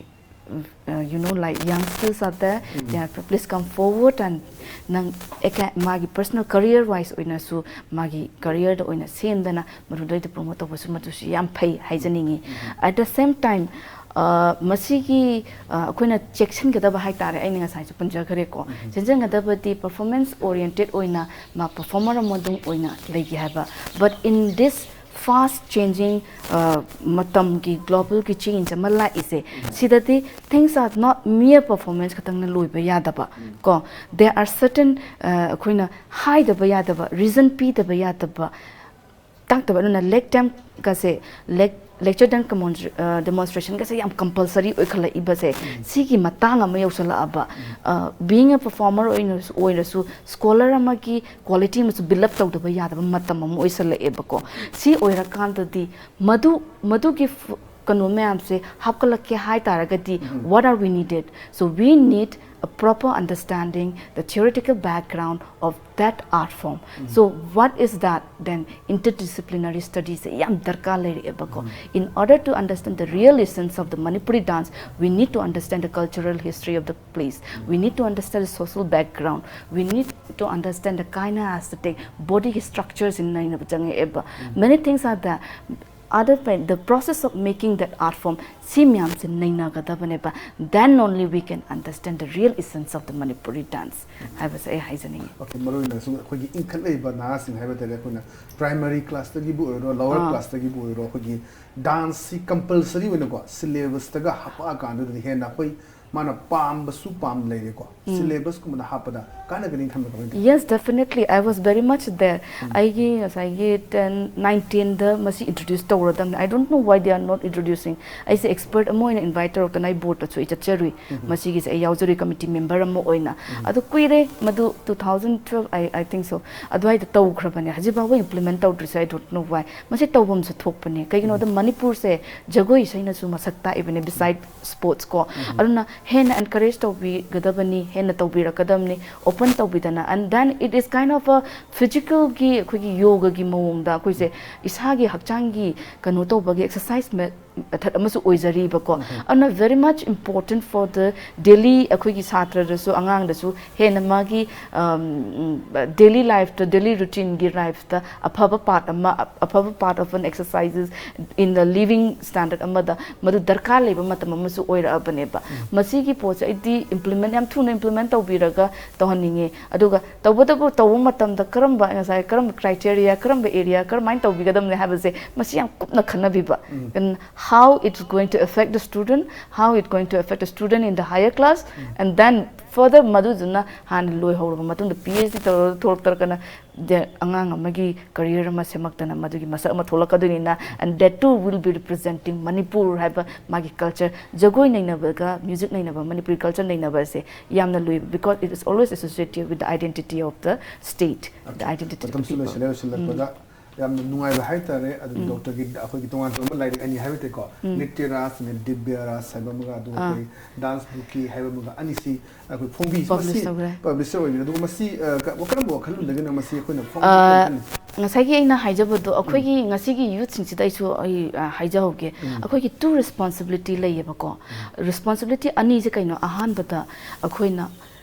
uh, you know, like, youngsters are there, they are, please come forward and ꯅꯪ ꯑꯦꯀꯥ-, ꯃꯥꯒꯤ ꯄꯔꯁꯣꯅꯦꯜ ꯀꯔꯤꯌꯔ ꯋꯥꯏꯁ ꯑꯣꯏꯅꯁꯨ, ꯃꯥꯒꯤ ꯀꯔꯤꯌꯔꯗ ꯑꯣꯏꯅ ꯁꯦꯝꯗꯅ ꯃꯗꯨꯗꯩꯗ ꯄ꯭ꯔꯣꯃꯣꯠ ꯇꯧꯕꯁꯨ, ꯃꯗꯨꯁꯨ ꯌꯥꯝ ꯐꯩ ꯍꯥꯏꯖꯅꯤꯡꯉꯤ꯫ At the same time, ꯑ, ꯃꯁꯤꯒꯤ, ꯑ, ꯑꯩꯈꯣꯏꯅ ꯆꯦꯛꯁꯤꯟꯒꯗꯕ ꯍꯥꯏꯇꯥꯔꯦ, ꯑꯩꯅ ꯉꯁꯥꯏꯁꯨ ꯄꯟꯖꯈ꯭ꯔꯦꯀꯣ, ꯆꯦꯛꯁꯤꯟꯒꯗꯕꯗꯤ ꯄꯔꯐꯣꯔꯃꯦꯟꯁ ꯑꯣꯔꯤꯌꯦꯟꯇꯦꯠ ꯑꯣꯏꯅ ꯃꯥ ꯄꯔꯐꯣꯔꯃꯔ ꯑꯃ ꯑꯗꯨꯝ ꯑꯣꯏꯅ ꯂꯩꯒꯦ ꯍꯥꯏꯕ꯫ But in this fast changing, ꯑ, ꯃꯇꯝꯒꯤ ꯒ꯭ꯂꯣꯕꯦꯜꯒꯤ ꯆꯦꯟꯖ ꯑꯃ ꯂꯥꯛꯏꯁꯦ, ꯁꯤꯗꯗꯤ things are not mere performance ꯈꯛꯇꯪꯅ ꯂꯣꯏꯕ ꯌꯥꯗꯕ ꯀꯣ, there are certain, ꯑ, ꯑꯩꯈꯣꯏꯅ ꯍꯥꯏꯗꯕ ꯌꯥꯗꯕ, ꯔꯤꯖꯟ ꯄꯤꯗꯕ ꯌꯥꯗꯕ, ꯇꯥꯛꯇꯕ꯫ ꯑꯗꯨꯅ ꯂꯦꯛ ꯇꯦꯝꯒꯁꯦ, ꯂꯦꯛ, ꯂꯦꯛꯆꯔ ꯗꯦꯟ ꯗꯦꯃꯣꯟꯁꯇ꯭ꯔꯦꯁꯟꯒꯁꯦ ꯌꯥꯝ ꯀꯝꯄꯜꯁꯔꯤ ꯑꯣꯏꯈꯠꯂꯛꯏꯕꯁꯦ, ꯁꯤꯒꯤ ꯃꯇꯥꯡ ꯑꯃ ꯌꯧꯁꯜꯂꯛꯑꯕ, being a performer ꯑꯣꯏꯅꯁꯨ, ꯑꯣꯏꯔꯁꯨ, ꯁ꯭ꯀꯣꯂꯔ ꯑꯃꯒꯤ ꯀ꯭ꯋꯥꯂꯤꯇꯤ ꯑꯃꯁꯨ ꯕꯤꯜ ꯑꯞ ꯇꯧꯗꯕ ꯌꯥꯗꯕ ꯃꯇꯝ ꯑꯃ ꯑꯣꯏꯁꯜꯂꯛꯑꯦꯕꯀꯣ꯫ ꯁꯤ ꯑꯣꯏꯔꯀꯥꯟꯗꯗꯤ ꯃꯗꯨ, ꯃꯗꯨꯒꯤ ꯐ-, ꯀꯩꯅꯣ ꯃꯌꯥꯝꯁꯦ ꯍꯥꯞꯀꯠꯂꯛꯀꯦ ꯍꯥꯏ ꯇꯥꯔꯒꯗꯤ, what are we needed? So we need a proper understanding, the theoretical background of that art form. So what is that then? Interdisciplinary studies ꯁꯦ ꯌꯥꯝ ꯗꯔꯀꯥꯔ ꯂꯩꯔꯛꯑꯦꯕꯀꯣ꯫ In order to understand the real essence of the Manipuri dance, we need to understand the cultural history of the place. We need to understand the social background. We need to understand the kind of aesthetic, body structures ꯁꯤ ꯅꯩꯅꯕ ꯆꯪꯉꯛꯑꯦꯕ꯫ Many things are there. Other pa-, the process of making that art form, ꯁꯤ ꯃꯌꯥꯝꯁꯦ ꯅꯩꯅꯒꯗꯕꯅꯦꯕ꯫ Then only we can understand the real essence of the Manipuri dance ꯍꯥꯏꯕꯁꯦ ꯑꯩ ꯍꯥꯏꯖꯅꯤꯡꯉꯤ꯫ Okay, ꯃꯔꯨ ꯑꯣꯏꯅ ꯁꯨꯝ ꯑꯩꯈꯣꯏꯒꯤ ꯏꯟꯈꯠꯂꯛꯏꯕ ꯅꯍꯥꯁꯤꯡ ꯍꯥꯏꯕ ꯇꯥꯔꯦ, ꯑꯩꯈꯣꯏꯅ ꯄ꯭ꯔꯥꯏꯃꯔꯤ ꯀ꯭ꯂꯥꯁꯇꯒꯤꯕꯨ ꯑꯣꯏꯔꯣ, ꯂꯣꯋꯔ ꯑꯥ꯫ ꯀ꯭ꯂꯥꯁꯇꯒꯤꯕꯨ ꯑꯣꯏꯔꯣ, ꯑꯩꯈꯣꯏꯒꯤ ꯗꯥꯟꯁꯁꯤ ꯀꯝꯄꯜꯁꯔꯤ ꯑꯣꯏꯅꯀꯣ ꯁꯤꯂꯦꯕꯁꯇꯒ ꯍꯥꯞꯄꯛꯑꯀꯥꯟꯗꯨꯗꯗꯤ ꯍꯦꯟꯅ ꯑꯩꯈꯣꯏ ꯃꯥꯅ ꯄꯥꯝꯕꯁꯨ ꯄꯥꯝ ꯂꯩꯔꯦꯀꯣ꯫ ꯁꯤꯂꯦꯕꯁꯀꯨꯝꯕꯗ ꯍꯥꯞꯄꯗ ꯀꯥꯟꯅꯒꯅꯤ ꯈꯟꯕ ꯀꯃꯥꯏꯅ ꯇꯧꯏ? Yes, definitely. I was very much there. ꯑꯩꯒꯤ ꯉꯁꯥꯏꯒꯤ ꯇꯦꯟ ꯅꯥꯏꯟ ꯇꯦꯟꯗ ꯃꯁꯤ ꯏꯟꯇ꯭ꯔꯣꯗ꯭ꯌꯨꯁ ꯇꯧꯔꯗꯝꯅꯤ꯫ I don't know why they are not introducing. ꯑꯩꯁꯦ ꯑꯦꯛꯁꯄꯔꯠ ꯑꯃ ꯑꯣꯏꯅ ꯏꯟꯚꯥꯏꯠ ꯇꯧꯔꯛꯇꯅ ꯑꯩ ꯕꯣꯔꯗꯇꯁꯨ ꯑꯩ ꯆꯠꯆꯔꯨꯏ꯫ ꯃꯁꯤꯒꯤꯁꯦ ꯑꯩ ꯌꯥꯎꯖꯔꯨꯏ ꯀꯃꯤꯇꯤ ꯃꯦꯝꯕꯔ ꯑꯃ ꯑꯣꯏꯅ꯫ ꯑꯗꯨ ꯀꯨꯏꯔꯦ, ꯃꯗꯨ two thousand twelve, I, I think so, ꯑꯗꯨꯋꯥꯏꯗ ꯇꯧꯈ꯭ꯔꯕꯅꯦ꯫ ꯍꯧꯖꯤꯛ ꯐꯥꯎꯕ implement ꯇꯧꯗ꯭ꯔꯤꯁꯦ I don't know why. ꯃꯁꯤ ꯇꯧꯐꯝꯁꯨ ꯊꯣꯛꯄꯅꯦ꯫ ꯀꯩꯒꯤꯅꯣꯗ ꯃꯅꯤꯄꯨꯔꯁꯦ ꯖꯒꯣꯏ ꯏꯁꯩꯅꯁꯨ ꯃꯁꯛ ꯇꯥꯛꯏꯕꯅꯦ, ꯕꯤꯁꯥꯏꯠ ꯁ꯭ꯄꯣꯔꯠꯁ ꯀꯣ꯫ ꯑꯗꯨꯅ ꯍꯦꯟꯅ ꯑꯦꯟꯀꯔꯦꯖ ꯇꯧꯕꯤꯒꯗꯕꯅꯤ, ꯍꯦꯟꯅ ꯇꯧꯕꯤꯔꯛꯀꯗꯕꯅꯤ, ꯑꯣꯄꯟ ꯇꯧꯕꯤꯗꯅ꯫ And then it is kind of a ꯐꯤꯖꯤꯀꯦꯜꯒꯤ, ꯑꯩꯈꯣꯏꯒꯤ ꯌꯣꯒꯒꯤ ꯃꯑꯣꯡꯗ ꯑꯩꯈꯣꯏꯁꯦ ꯏꯁꯥꯒꯤ ꯍꯛꯆꯥꯡꯒꯤ ꯀꯩꯅꯣ ꯇꯧꯕꯒꯤ ꯑꯦꯛꯁꯔꯁꯥꯏꯁ ꯃꯦꯊꯠ ꯑꯃꯁꯨ ꯑꯣꯏꯖꯔꯤꯕꯀꯣ꯫ ꯑꯗꯨꯅ very much important for the daily, ꯑꯩꯈꯣꯏꯒꯤ ꯁꯥꯇ꯭ꯔꯗꯁꯨ, ꯑꯉꯥꯡꯗꯁꯨ ꯍꯦꯟꯅ ꯃꯥꯒꯤ ꯗꯦꯂꯤ ꯂꯥꯏꯐꯇ, ꯗꯦꯂꯤ ꯔꯨꯇꯤꯟꯒꯤ ꯂꯥꯏꯐꯇ ꯑꯐꯕ ꯄꯥꯔꯠ ꯑꯃ, ꯑꯐꯕ part of an exercises in the living standard ꯑꯃꯗ ꯃꯗꯨ ꯗꯔꯀꯥꯔ ꯂꯩꯕ ꯃꯇꯝ ꯑꯃꯁꯨ ꯑꯣꯏꯔꯛꯑꯕꯅꯦꯕ꯫ ꯃꯁꯤꯒꯤ ꯄꯣꯠꯁꯦ ꯑꯩꯗꯤ ꯏꯝꯄ꯭ꯂꯤꯃꯦꯟ, ꯌꯥꯝ ꯊꯨꯅ ꯏꯝꯄ꯭ꯂꯤꯃꯦꯟ ꯇꯧꯕꯤꯔꯒ ꯇꯧꯍꯟꯅꯤꯡꯉꯦ꯫ ꯑꯗꯨꯒ ꯇꯧꯕꯇꯕꯨ ꯇꯧꯕ ꯃꯇꯝꯗ ꯀꯔꯝꯕ, ꯉꯁꯥꯏ ꯀꯔꯝꯕ ꯀ꯭ꯔꯥꯏꯇꯦꯔꯤꯌꯥ, ꯀꯔꯝꯕ ꯑꯦꯔꯤꯌꯥ, ꯀꯔꯝꯍꯥꯏꯅ ꯇꯧꯕꯤꯒꯗꯕꯅꯦ ꯍꯥꯏꯕꯁꯦ ꯃꯁꯤ ꯌꯥꯝ ꯀꯨꯞꯅ ꯈꯟꯅꯕꯤꯕ꯫ And how it's going to affect the student, how it's going to affect the student in the higher class, and then further ꯃꯗꯨꯗꯨꯅ ꯍꯥꯟꯅ ꯂꯣꯏꯍꯧꯔꯕ ꯃꯇꯨꯡꯗ ꯄꯤ ꯑꯩꯆ ꯗꯤ ꯇꯧꯔꯒ ꯊꯣꯛꯂꯛꯇ꯭ꯔꯒꯅ ꯑꯉꯥꯡ ꯑꯃꯒꯤ ꯀꯔꯤꯌꯔ ꯑꯃ ꯁꯦꯝꯃꯛꯇꯅ ꯃꯗꯨꯒꯤ ꯃꯁꯛ ꯑꯃ ꯊꯣꯛꯂꯛꯀꯗꯣꯏꯅꯤꯅ, and that too will be representing Manipur ꯍꯥꯏꯕ ꯃꯥꯒꯤ ꯀꯜꯆꯔ, ꯖꯒꯣꯏ ꯅꯩꯅꯕꯒ ꯃ꯭ꯌꯨꯖꯤꯛ ꯅꯩꯅꯕ, ꯃꯅꯤꯄꯨꯔꯤ ꯀꯜꯆꯔ ꯅꯩꯅꯕ ꯑꯁꯦ ꯌꯥꯝꯅ ꯂꯨꯏ, because it is always associated with the identity of the state, the identity of the ꯃꯇꯝꯁꯨ people. ꯂꯣꯏꯁꯤꯜꯂꯦ꯫ ꯂꯣꯏꯁꯤꯜꯂꯛꯄꯗ ꯌꯥꯝꯅ ꯅꯨꯡꯉꯥꯏꯕ ꯍꯥꯏꯇꯥꯔꯦ꯫ ꯑꯗꯨꯒꯤ ꯗꯣꯛꯇꯔꯒꯤ ꯑꯩꯈꯣꯏꯒꯤ ꯇꯣꯉꯥꯟ ꯇꯣꯉꯥꯟꯕ ꯂꯥꯏꯔꯤꯛ ꯑꯅꯤ ꯍꯥꯏꯕ ꯇꯥꯏꯀꯣ, ꯅꯤꯇ꯭ꯌ ꯔꯥꯁ ꯑꯃ, ꯗꯤꯕ꯭ꯌ ꯔꯥꯁ ꯍꯥꯏꯕ ꯑꯃꯒ, ꯑꯗꯨꯒ ꯑꯩꯈꯣꯏ ꯗꯥꯟꯁ ꯕꯨꯀꯤ ꯍꯥꯏꯕ ꯑꯃꯒ, ꯑꯅꯤꯁꯤ ꯑꯩꯈꯣꯏ ꯐꯣꯡꯕꯤ꯫ Publish ꯃꯁꯤ ꯇꯧꯈ꯭ꯔꯦ꯫ ꯄꯕ꯭ꯂꯤꯁ ꯇꯧꯔꯤꯕꯅꯤ꯫ ꯑꯗꯨꯒ ꯃꯁꯤ ꯑ, ꯀ-, ꯀꯔꯝꯕ ꯋꯥꯈꯜꯂꯣꯟꯗꯒꯤꯅ ꯃꯁꯤ ꯑꯩꯈꯣꯏꯅ ꯑ, ꯐꯣꯡꯕ? ꯉꯁꯥꯏꯒꯤ ꯑꯩꯅ ꯍꯥꯏꯖꯕꯗꯣ, ꯑꯩꯈꯣꯏꯒꯤ ꯉꯁꯤꯒꯤ ꯌꯨꯠꯁꯤꯡꯁꯤꯗ ꯑꯩꯁꯨ ꯑꯩ ꯑ, ꯍꯥꯏꯖꯍꯧꯒꯦ꯫ ꯑꯩꯈꯣꯏꯒꯤ ꯇꯨ ꯔꯦꯁꯄꯣꯟꯁꯤꯕꯤꯂꯤꯇꯤ ꯂꯩꯌꯦꯕꯀꯣ꯫ ꯔꯦꯁꯄꯣꯟꯁꯤꯕꯤꯂꯤꯇꯤ ꯑꯅꯤꯁꯦ ꯀꯩꯅꯣ? ꯑꯍꯥꯟꯕꯗ ꯑꯩꯈꯣꯏꯅ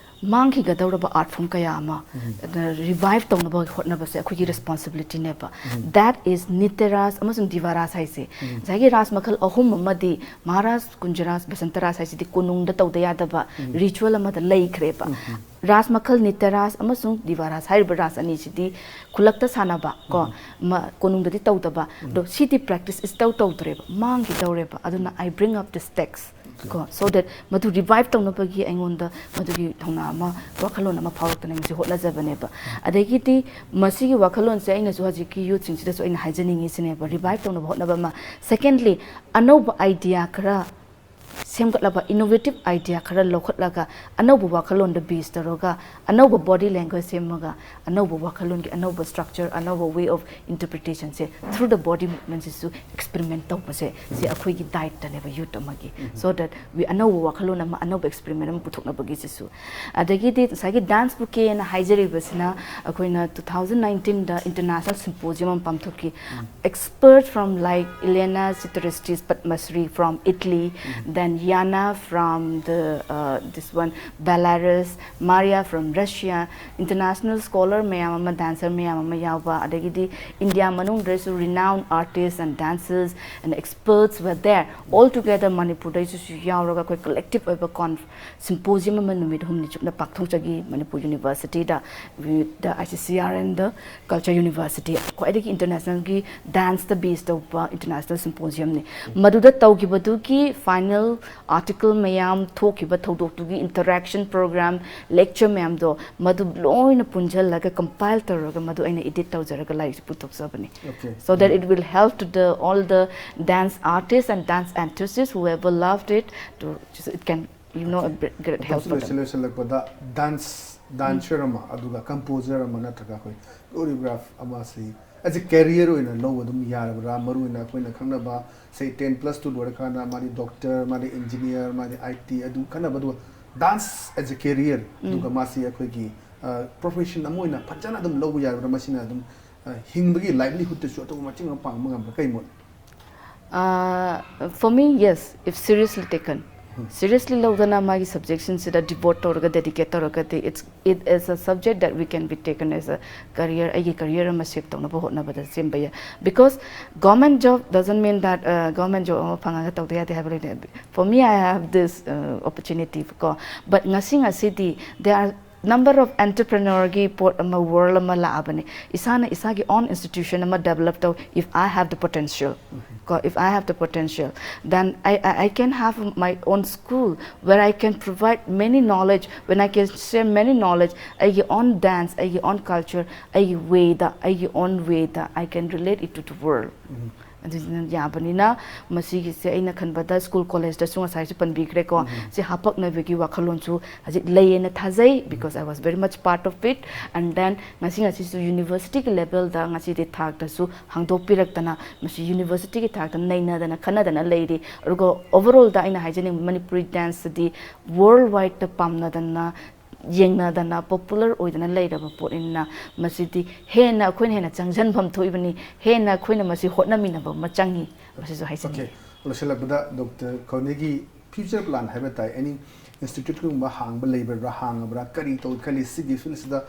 ꯃꯥꯡꯈꯤꯒꯗꯧꯔꯕ ꯑꯥꯔꯠ ꯐꯣꯝ ꯀꯌꯥ ꯑꯃ ꯔꯤꯚꯥꯏꯚ ꯇꯧꯅꯕ ꯍꯣꯠꯅꯕꯁꯦ ꯑꯩꯈꯣꯏꯒꯤ ꯔꯦꯁꯄꯣꯟꯁꯤꯕꯤꯂꯤꯇꯤꯅꯦꯕ꯫ That is ꯅꯤꯇ꯭ꯌ ꯔꯥꯁ ꯑꯃꯁꯨꯡ ꯗꯤꯚꯥ ꯔꯥꯁ ꯍꯥꯏꯁꯦ꯫ ꯉꯁꯥꯏꯒꯤ ꯔꯥꯁ ꯃꯈꯜ ꯑꯍꯨꯝ ꯑꯃꯗꯤ ꯃꯍꯥꯔꯥꯁ, ꯀꯨꯟꯖ ꯔꯥꯁ, ꯕꯁꯟꯇ ꯔꯥꯁ ꯍꯥꯏꯁꯤꯗꯤ ꯀꯣꯅꯨꯡꯗ ꯇꯧꯗ ꯌꯥꯗꯕ ꯔꯤꯆꯨꯋꯦꯜ ꯑꯃꯗ ꯂꯩꯈ꯭ꯔꯦꯕ꯫ ꯔꯥꯁ ꯃꯈꯜ ꯅꯤꯇ꯭ꯌ ꯔꯥꯁ ꯑꯃꯁꯨꯡ ꯗꯤꯚꯥ ꯔꯥꯁ ꯍꯥꯏꯔꯤꯕ ꯔꯥꯁ ꯑꯅꯤꯁꯤꯗꯤ ꯈꯨꯜꯂꯛꯇ ꯁꯥꯟꯅꯕ ꯀꯣ, ꯃ-, ꯀꯣꯅꯨꯡꯗꯗꯤ ꯇꯧꯗꯕ꯫ ꯑꯗꯣ ꯁꯤꯗꯤ ꯄ꯭ꯔꯦꯛꯇꯤꯁ ꯏꯁꯇꯧ ꯇꯧꯗ꯭ꯔꯦꯕ, ꯃꯥꯡꯈꯤꯗꯧꯔꯦꯕ꯫ ꯑꯗꯨꯅ I bring up this text꯫ ꯀꯣ, so that ꯃꯗꯨ revive ꯇꯧꯅꯕꯒꯤ ꯑꯩꯉꯣꯟꯗ ꯃꯗꯨꯒꯤ ꯊꯧꯅꯥ ꯑꯃ, ꯋꯥꯈꯜꯂꯣꯟ ꯑꯃ ꯐꯥꯎꯔꯛꯇꯅ ꯑꯩ ꯃꯁꯤ ꯍꯣꯠꯅꯖꯕꯅꯦꯕ꯫ ꯑꯗꯒꯤꯗꯤ ꯃꯁꯤꯒꯤ ꯋꯥꯈꯜꯂꯣꯟꯁꯦ ꯑꯩꯅꯁꯨ ꯍꯧꯖꯤꯛꯀꯤ youth ꯁꯤꯡꯁꯤꯗꯁꯨ ꯑꯩꯅ ꯍꯥꯏꯖꯅꯤꯡꯉꯤ ꯁꯤꯅꯦꯕ, revive ꯇꯧꯅꯕ ꯍꯣꯠꯅꯕ ꯑꯃ꯫ Secondly, ꯑꯅꯧꯕ idea ꯈꯔ ꯁꯦꯝꯒꯠꯂꯕ, innovative idea ꯈꯔ ꯂꯧꯈꯠꯂꯒ, ꯑꯅꯧꯕ ꯋꯥꯈꯜꯂꯣꯟꯗ base ꯇꯧꯔꯒ, ꯑꯅꯧꯕ body language ꯁꯦꯝꯃꯒ, ꯑꯅꯧꯕ ꯋꯥꯈꯜꯂꯣꯟꯒꯤ ꯑꯅꯧꯕ structure, ꯑꯅꯧꯕ way of interpretation say through the body movement ꯁꯤꯁꯨ experiment ꯇꯧꯕꯁꯦ, ꯁꯤ ꯑꯩꯈꯣꯏꯒꯤ diet ꯇꯅꯦꯕ, youth ꯑꯃꯒꯤ꯫ So that we ꯑꯅꯧꯕ ꯋꯥꯈꯜꯂꯣꯟ ꯑꯃ, ꯑꯅꯧꯕ experiment ꯑꯃ ꯄꯨꯊꯣꯛꯅꯕꯒꯤꯁꯤꯁꯨ꯫ ꯑꯗꯒꯤꯗꯤ ꯉꯁꯥꯏꯒꯤ dance bouquet ꯍꯥꯏꯅ ꯍꯥꯏꯖꯔꯤꯕꯁꯤꯅ ꯑꯩꯈꯣꯏꯅ two thousand nineteen ꯗ international symposium ꯑꯃ ꯄꯥꯡꯊꯣꯛꯈꯤ꯫ Experts from like Elena Sitoristis, Padma Shri from Italy, then Yana from the, uh, this one, Belarus, Maria from Russia, international scholar ꯃꯌꯥꯝ ꯑꯃ, dancer ꯃꯌꯥꯝ ꯑꯃ ꯌꯥꯎꯕ, ꯑꯗꯒꯤꯗꯤ ꯏꯟꯗꯤꯌꯥ ꯃꯅꯨꯡꯗꯁꯨ renowned artists and dancers and experts were there. All together ꯃꯅꯤꯄꯨꯔꯗꯩꯁꯨ ꯌꯥꯎꯔꯒ ꯑꯩꯈꯣꯏ collective ꯑꯣꯏꯕ con symposium ꯑꯃ ꯅꯨꯃꯤꯠ ꯍꯨꯝꯅꯤ ꯆꯨꯞꯅ ꯄꯥꯡꯊꯣꯛꯆꯈꯤ Manipur university the, with the I C C R and the Culture University, ꯈ꯭ꯋꯥꯏꯗꯒꯤ international ꯒꯤ dance ꯇ base ꯇꯧꯕ international symposium ꯅꯤ꯫ ꯃꯗꯨꯗ ꯇꯧꯈꯤꯕꯗꯨꯒꯤ final article ꯃꯌꯥꯝ, ꯊꯣꯛꯈꯤꯕ ꯊꯧꯗꯣꯛꯇꯨꯒꯤ interaction program, lecture ꯃꯌꯥꯝꯗꯣ ꯃꯗꯨ ꯂꯣꯏꯅ ꯄꯨꯟꯁꯤꯜꯂꯒ compile ꯇꯧꯔꯒ ꯃꯗꯨ ꯑꯩꯅ edit ꯇꯧꯖꯔꯒ ꯂꯥꯏꯔꯤꯛꯁꯦ ꯄꯨꯊꯣꯛꯆꯕꯅꯤ꯫ Okay. So that it will help to the, all the dance artists and dance enthusiasts, whoever loved it, to just, it can, you know, a great help ꯃꯇꯝꯁꯤ for them. ꯂꯣꯏꯁꯤꯜꯂꯛꯄꯗ dance dancer ꯑꯃ ꯑꯗꯨꯒ composer ꯑꯃ ꯅꯠꯇ꯭ꯔꯒ ꯑꯩꯈꯣꯏ choreograph ꯑꯃꯁꯤ as a career ꯑꯣꯏꯅ ꯂꯧꯕ ꯑꯗꯨꯝ ꯌꯥꯔꯕ꯭ꯔꯥ? ꯃꯔꯨꯑꯣꯏꯅ ꯑꯩꯈꯣꯏꯅ ꯈꯪꯅꯕ say ten plus two ꯂꯣꯏꯔꯀꯥꯟꯗ ꯃꯥꯗꯤ doctor, ꯃꯥꯗꯤ engineer, ꯃꯥꯗꯤ I T ꯑꯗꯨ ꯈꯟꯅꯕ, ꯑꯗꯨꯒ dance as a career ꯑꯗꯨꯒ ꯃꯥꯁꯤ ꯑꯩꯈꯣꯏꯒꯤ profession ꯑꯃ ꯑꯣꯏꯅ ꯐꯖꯅ ꯑꯗꯨꯝ ꯂꯧꯕ ꯌꯥꯔꯕ꯭ꯔꯥ? ꯃꯁꯤꯅ ꯑꯗꯨꯝ ꯍꯤꯡꯕꯒꯤ livelihood ꯇꯁꯨ ꯑꯇꯣꯞꯄ ꯃꯇꯦꯡ ꯑꯃ ꯄꯥꯡꯕ ꯉꯝꯕ꯭ꯔꯥ? ꯀꯩ ꯃꯣꯠ? Uh, for me, yes, if seriously taken. Seriously ꯂꯧꯗꯅ ꯃꯥꯒꯤ subject ꯁꯤꯡꯁꯤꯗ devote ꯇꯧꯔꯒ, dedicate ꯇꯧꯔꯒꯗꯤ, it's, it is a subject that we can be taken as a career, ꯑꯩꯒꯤ career ꯑꯃ shape ꯇꯧꯅꯕ ꯍꯣꯠꯅꯕꯗ ꯁꯦꯝꯕ ꯌꯥꯏ꯫ Because government job doesn't mean that, uh, government job ꯑꯃ ꯐꯪꯉꯒ ꯇꯧꯗ ꯌꯥꯗꯦ ꯍꯥꯏꯕ ꯂꯩꯇꯦ꯫ For me, I have this, uh, opportunity ꯀꯣ, but ꯉꯁꯤ ꯉꯁꯤꯗꯤ there are number of entrepreneur ꯒꯤ ꯄꯣꯠ ꯑꯃ, world ꯑꯃ ꯂꯥꯛꯑꯕꯅꯤ꯫ ꯏꯁꯥꯅ ꯏꯁꯥꯒꯤ own institution ꯑꯃ develop ꯇꯧ, if I have the potential꯫ If I have the potential, then I, I, I can have my own school where I can provide many knowledge, when I can share many knowledge, ꯑꯩꯒꯤ own dance, ꯑꯩꯒꯤ own culture, ꯑꯩꯒꯤ way ꯗ, ꯑꯩꯒꯤ own way the I can relate it to the world. ꯑꯗꯨꯅ ꯌꯥꯕꯅꯤꯅ ꯃꯁꯤꯒꯤꯁꯦ ꯑꯩꯅ ꯈꯟꯕꯗ school ꯀꯣꯂꯦꯖꯇꯁꯨ ꯉꯁꯥꯏꯁꯨ ꯄꯟꯕꯤꯈ꯭ꯔꯦꯀꯣ, ꯁꯤ ꯍꯥꯄꯛꯅꯕꯒꯤ ꯋꯥꯈꯜꯂꯣꯟꯁꯨ ꯍꯧꯖꯤꯛ ꯂꯩꯌꯦꯅ ꯊꯥꯖꯩ, because I was very much part of it. And then ꯉꯁꯤ ꯉꯁꯤꯁꯨ ꯌꯨꯅꯤꯚꯔꯁꯤꯇꯤꯒꯤ ꯂꯦꯚꯦꯜꯗ ꯉꯁꯤꯗꯤ ꯊꯥꯛꯇꯁꯨ ꯍꯥꯡꯗꯣꯛꯄꯤꯔꯛꯇꯅ ꯃꯁꯤ ꯌꯨꯅꯤꯚꯔꯁꯤꯇꯤꯒꯤ ꯊꯥꯛꯇ ꯅꯩꯅꯗꯅ ꯈꯟꯅꯗꯅ ꯂꯩꯔꯤ꯫ ꯑꯗꯨꯒ overall ꯗ ꯑꯩꯅ ꯍꯥꯏꯖꯅꯤꯡꯕ, ꯃꯅꯤꯄꯨꯔꯤ dance ꯁꯤꯗꯤ world wide ꯇ ꯄꯥꯝꯅꯗꯅ ꯌꯦꯡꯅꯗꯅ popular ꯑꯣꯏꯗꯅ ꯂꯩꯔꯕ ꯄꯣꯠꯅꯤꯅ ꯃꯁꯤꯗꯤ ꯍꯦꯟꯅ ꯑꯩꯈꯣꯏꯅ ꯍꯦꯟꯅ ꯆꯪꯁꯤꯟꯐꯝ ꯊꯣꯛꯏꯕꯅꯤ, ꯍꯦꯟꯅ ꯑꯩꯈꯣꯏꯅ ꯃꯁꯤ ꯍꯣꯠꯅꯃꯤꯟꯅꯕ ꯑꯃ ꯆꯪꯉꯤ, ꯃꯁꯤꯁꯨ ꯍꯥꯏꯖꯅꯤꯡꯉꯤ꯫ Okay, ꯂꯣꯏꯁꯤꯜꯂꯛꯄꯗ ꯗꯣꯛꯇꯔ ꯈꯣꯏꯅꯤꯒꯤ future plan ꯍꯥꯏꯕ ꯇꯥꯏ, any institute ꯀꯨꯝꯕ ꯍꯥꯡꯕ ꯂꯩꯕ꯭ꯔꯥ, ꯍꯥꯡꯉꯕ꯭ꯔꯥ, ꯀꯔꯤ ꯇꯧ ꯈꯜꯂꯤ? ꯁꯤꯒꯤ field ꯁꯤꯗ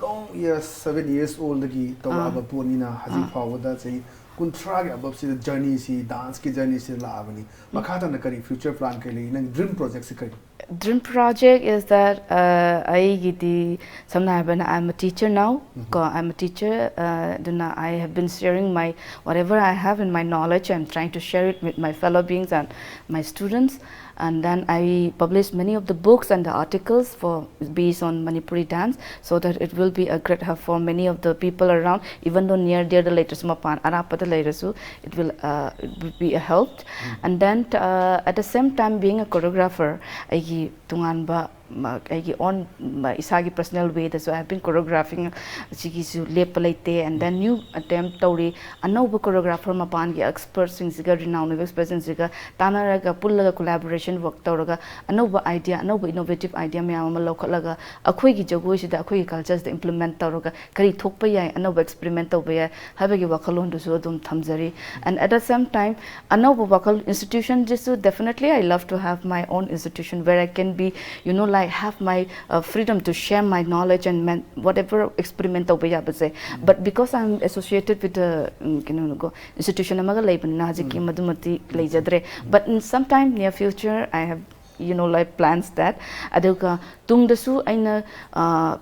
long years, seven years old ꯗꯒꯤ ꯇꯧꯔꯛꯑꯕ ꯄꯣꯠꯅꯤꯅ ꯍꯧꯖꯤꯛ ꯐꯥꯎꯕꯗ ꯆꯍꯤ ꯀꯨꯟꯊ꯭ꯔꯥꯒꯤ above ꯁꯤꯗ journey ꯁꯤ, dance ꯀꯤ journey ꯁꯤ ꯂꯥꯛꯑꯕꯅꯤ꯫ ꯃꯈꯥ ꯇꯥꯅ ꯀꯔꯤ future plan ꯀꯔꯤ ꯂꯩ? ꯅꯪ dream project ꯁꯤ ꯀꯔꯤ? Dream project is that, uh, ꯑꯩꯒꯤꯗꯤ ꯁꯝꯅ ꯍꯥꯏꯔꯕꯗ, I'm a teacher now. ꯀꯣ, I'm a teacher, uh, ꯑꯗꯨꯅ I have been sharing my, whatever I have in my knowledge, I'm trying to share it with my fellow beings and my students. And then I publish many of the books and the articles for, based on Manipuri dance, so that it will be a great help for many of the people around, even though near dear ꯗ ꯂꯩꯇ꯭ꯔꯁꯨ, ꯃꯄꯥꯟ ꯑꯔꯥꯞꯄꯗ ꯂꯩꯔꯁꯨ, it will, uh, it will be a help. And then, uh, at the same time, being a choreographer, ꯑꯩꯒꯤ ꯇꯣꯉꯥꯟꯕ, ꯃ-, ꯑꯩꯒꯤ own, ꯃ-, ꯏꯁꯥꯒꯤ personal way ꯗꯁꯨ I have been choreographing ꯁꯤꯒꯤꯁꯨ ꯂꯦꯞꯄ ꯂꯩꯇꯦ꯫ And then new attempt ꯇꯧꯔꯤ, ꯑꯅꯧꯕ choreographer, ꯃꯄꯥꯟꯒꯤ expert ꯁꯤꯡꯁꯤꯒ, renowned ꯑꯣꯏꯕ expert ꯁꯤꯡꯁꯤꯒ ꯇꯥꯟꯅꯔꯒ, ꯄꯨꯜꯂꯒ collaboration work ꯇꯧꯔꯒ ꯑꯅꯧꯕ idea, ꯑꯅꯧꯕ innovative idea ꯃꯌꯥꯝ ꯑꯃ ꯂꯧꯈꯠꯂꯒ ꯑꯩꯈꯣꯏꯒꯤ ꯖꯒꯣꯏꯁꯤꯗ, ꯑꯩꯈꯣꯏꯒꯤ culture ꯁꯤꯗ implement ꯇꯧꯔꯒ ꯀꯔꯤ ꯊꯣꯛꯄ ꯌꯥꯏ, ꯑꯅꯧꯕ experiment ꯇꯧꯕ ꯌꯥꯏ ꯍꯥꯏꯕꯒꯤ ꯋꯥꯈꯜꯂꯣꯟꯗꯨꯁꯨ ꯑꯗꯨꯝ ꯊꯝꯖꯔꯤ꯫ And at the same time, ꯑꯅꯧꯕ ꯋꯥꯈꯜ, institution ꯁꯤꯁꯨ, definitely I love to have my own institution where I can be, you know, like, have my, uh, freedom to share my knowledge and man-, whatever experiment ꯇꯧꯕ ꯌꯥꯕꯁꯦ꯫ But because I'm associated with the, ꯎꯝ, ꯀꯩꯅꯣ, institution ꯑꯃꯒ ꯂꯩꯕꯅꯤꯅ ꯍꯧꯖꯤꯛꯀꯤ ꯃꯗꯨꯃꯛꯇꯤ ꯂꯩꯖꯗ꯭ꯔꯦ꯫ But in some time, near future, I have you know, like, plans that. ꯑꯗꯨꯒ ꯇꯨꯡꯗꯁꯨ ꯑꯩꯅ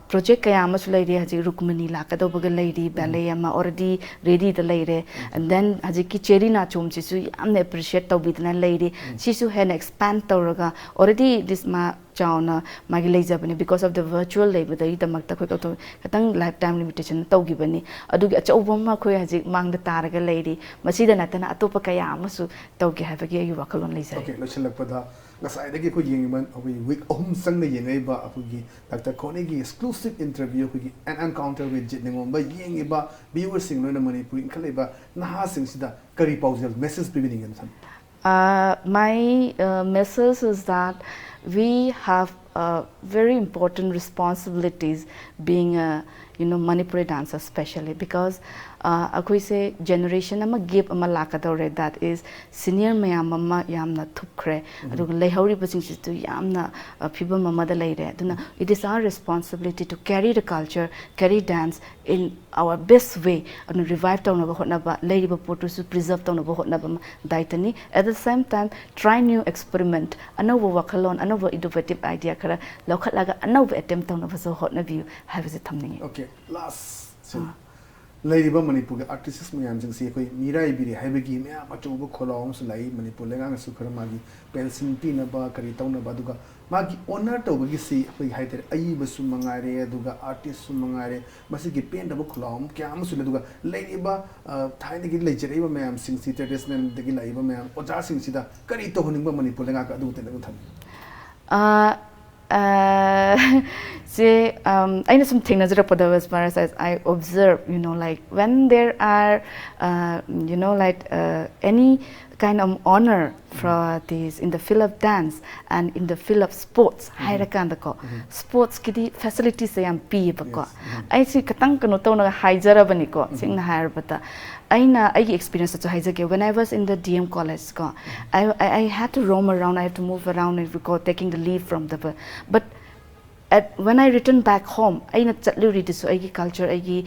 project ꯀꯌꯥ ꯑꯃꯁꯨ ꯂꯩꯔꯤ꯫ ꯍꯧꯖꯤꯛ ꯔꯨꯛꯃꯅꯤ ꯂꯥꯛꯀꯗꯧꯕꯒ ꯂꯩꯔꯤ, ꯕꯦꯂꯦ ꯑꯃ already readyꯗ ꯂꯩꯔꯦ꯫ And then ꯍꯧꯖꯤꯛꯀꯤ ꯆꯦꯔꯤ ꯅꯥꯆꯣꯝꯁꯤꯁꯨ ꯌꯥꯝꯅ appreciate ꯇꯧꯕꯤꯗꯅ ꯂꯩꯔꯤ꯫ ꯁꯤꯁꯨ ꯍꯦꯟꯅ expand ꯇꯧꯔꯒ, already this ꯃꯥ ꯆꯥꯎꯅ ꯃꯥꯒꯤ ꯂꯩꯖꯕꯅꯤ, because of the virtual ꯂꯩꯕꯗꯒꯤꯗꯃꯛꯇ ꯑꯩꯈꯣꯏ ꯀꯛꯊꯣꯛ ꯈꯤꯇꯪ life time limitation ꯇꯧꯈꯤꯕꯅꯤ꯫ ꯑꯗꯨꯒꯤ ꯑꯆꯧꯕ ꯑꯃ ꯑꯩꯈꯣꯏ ꯍꯧꯖꯤꯛ ꯃꯥꯡꯗ ꯇꯥꯔꯒ ꯂꯩꯔꯤ꯫ ꯃꯁꯤꯗ ꯅꯠꯇꯅ ꯑꯇꯣꯞꯄ ꯀꯌꯥ ꯑꯃꯁꯨ ꯇꯧꯒꯦ ꯍꯥꯏꯕꯒꯤ ꯑꯩꯒꯤ ꯋꯥꯈꯜꯂꯣꯟ ꯂꯩꯖꯔꯤ꯫ Okay, ꯂꯣꯏꯁꯤꯜꯂꯛꯄꯗ ꯉꯁꯥꯏꯗꯒꯤ ꯑꯩꯈꯣꯏ ꯌꯦꯡꯉꯤꯕ, ꯑꯩꯈꯣꯏ week ꯑꯍꯨꯝ ꯆꯪꯅ ꯌꯦꯡꯉꯛꯏꯕ ꯑꯩꯈꯣꯏꯒꯤ Doctor ꯈꯣꯅꯤꯒꯤ exclusive interview, ꯑꯩꯈꯣꯏꯒꯤ An Encounter with ꯖꯤꯠ ꯅꯤꯉꯣꯝꯕ ꯌꯦꯡꯉꯤꯕ viewerꯁꯤꯡ ꯂꯣꯏꯅ ꯃꯅꯤꯄꯨꯔꯒꯤ ꯏꯟꯈꯠꯂꯛꯏꯕ ꯅꯍꯥꯁꯤꯡꯁꯤꯗ ꯀꯔꯤ ꯄꯥꯎꯖꯦꯜ, message ꯄꯤꯕꯤꯅꯤꯡꯉꯦ ꯃꯊꯪ? Uh, my uh, message is that we have uh, very important responsibilities being a, you know, Manipuri dancer specially, because uh, ꯑꯩꯈꯣꯏꯁꯦ generation ꯑꯃ gap ꯑꯃ ꯂꯥꯛꯀꯗꯧꯔꯦ, that is senior ꯃꯌꯥꯝ ꯑꯃ ꯌꯥꯝꯅ ꯊꯨꯞꯈ꯭ꯔꯦ꯫ ꯑꯗꯨꯒ ꯂꯩꯍꯧꯔꯤꯕꯁꯤꯡꯁꯤꯁꯨ ꯌꯥꯝꯅ uh, ꯐꯤꯕꯝ ꯑꯃꯗ ꯂꯩꯔꯦ꯫ ꯑꯗꯨꯅ it is our responsibility to carry the culture, carry dance in our best way, ꯑꯗꯨꯅ revive ꯇꯧꯅꯕ ꯍꯣꯠꯅꯕ, ꯂꯩꯔꯤꯕ ꯄꯣꯠꯇꯨꯁꯨ preserve ꯇꯧꯅꯕ ꯍꯣꯠꯅꯕ ꯑꯃ ꯗꯥꯏꯇꯅꯤ꯫ At the same time, try new experiment, ꯑꯅꯧꯕ ꯋꯥꯈꯜꯂꯣꯟ, ꯑꯅꯧꯕ innovative idea ꯈꯔ ꯂꯧꯈꯠꯂꯒ ꯑꯅꯧꯕ attempt ꯇꯧꯅꯕꯁꯨ ꯍꯣꯠꯅꯕꯤꯌꯨ ꯍꯥꯏꯕꯁꯦ ꯊꯝꯅꯤꯡꯉꯤ꯫ Okay, last ꯁꯦ꯫ ꯂꯩꯔꯤꯕ ꯃꯅꯤꯄꯨꯔꯒꯤ artists ꯃꯌꯥꯝꯁꯤꯡꯁꯤ ꯑꯩꯈꯣꯏ ꯃꯤꯔꯥꯏꯕꯤꯔꯦ ꯍꯥꯏꯕꯒꯤ ꯃꯌꯥꯝ ꯑꯆꯧꯕ ꯈꯣꯜꯂꯥꯎ ꯑꯃꯁꯨ ꯂꯥꯛꯏ꯫ ꯃꯅꯤꯄꯨꯔ ꯂꯩꯉꯥꯛꯅꯁꯨ ꯈꯔ ꯃꯥꯒꯤ pension ꯄꯤꯅꯕ ꯀꯔꯤ ꯇꯧꯅꯕ, ꯑꯗꯨꯒ ꯃꯥꯒꯤ honour ꯇꯧꯕꯒꯤꯁꯤ ꯑꯩꯈꯣꯏ ꯍꯥꯏꯇꯥꯔꯦ, ꯑꯏꯕꯁꯨ ꯃꯉꯥꯏꯔꯦ, ꯑꯗꯨꯒ artistꯁꯨ ꯃꯉꯥꯏꯔꯦ, ꯃꯁꯤꯒꯤ ꯄꯦꯟꯗꯕ ꯈꯣꯜꯂꯥꯎ ꯑꯃ ꯀꯌꯥ ꯑꯃꯁꯨ ꯂꯩ꯫ ꯑꯗꯨꯒ ꯂꯩꯔꯤꯕ, ꯑ, ꯊꯥꯏꯅꯒꯤ ꯂꯩꯖꯔꯛꯏꯕ ꯃꯌꯥꯝꯁꯤꯡꯁꯤ, traditionalꯗꯒꯤ ꯂꯥꯛꯏꯕ ꯃꯌꯥꯝ ꯑꯣꯖꯥꯁꯤꯡꯁꯤꯗ ꯀꯔꯤ ꯇꯧꯍꯟꯅꯤꯡꯕ ꯃꯅꯤꯄꯨꯔ ꯂꯩꯉꯥꯛꯀ, ꯑꯗꯨ ꯇꯦꯟꯇꯛꯅ ꯊꯝꯕꯤꯌꯨ꯫ ꯑ, ꯑ, ꯁꯦ, um, ꯑꯩꯅ ꯁꯨꯝ ꯊꯦꯡꯅꯖꯔꯛꯄꯗ, as far as I, I observe, you know, like, when there are, uh, you know, like, uh, any kind of honour for this in the field of dance and in the field of sports ꯍꯥꯏꯔꯀꯥꯟꯗꯀꯣ, sportsꯀꯤꯗꯤ facilitiesꯁꯦ ꯌꯥꯝ ꯄꯤꯌꯦꯕꯀꯣ꯫ Yes. ꯑꯩꯁꯤ ꯈꯤꯇꯪ ꯀꯩꯅꯣ ꯇꯧꯅ ꯍꯥꯏꯖꯔꯕꯅꯤꯀꯣ, ꯁꯦꯡꯅ ꯍꯥꯏꯔꯕꯗ꯫ ꯑꯩꯅ ꯑꯩꯒꯤ experienceꯇꯁꯨ ꯍꯥꯏꯖꯒꯦ, when I was in the D M college ꯀꯣ, I, I, I had to roam around, I had to move around and go taking the leave from the, but at, when I return back home, ꯑꯩꯅ ꯆꯠꯂꯨꯔꯤꯗꯨꯁꯨ ꯑꯩꯒꯤ culture, ꯑꯩꯒꯤ,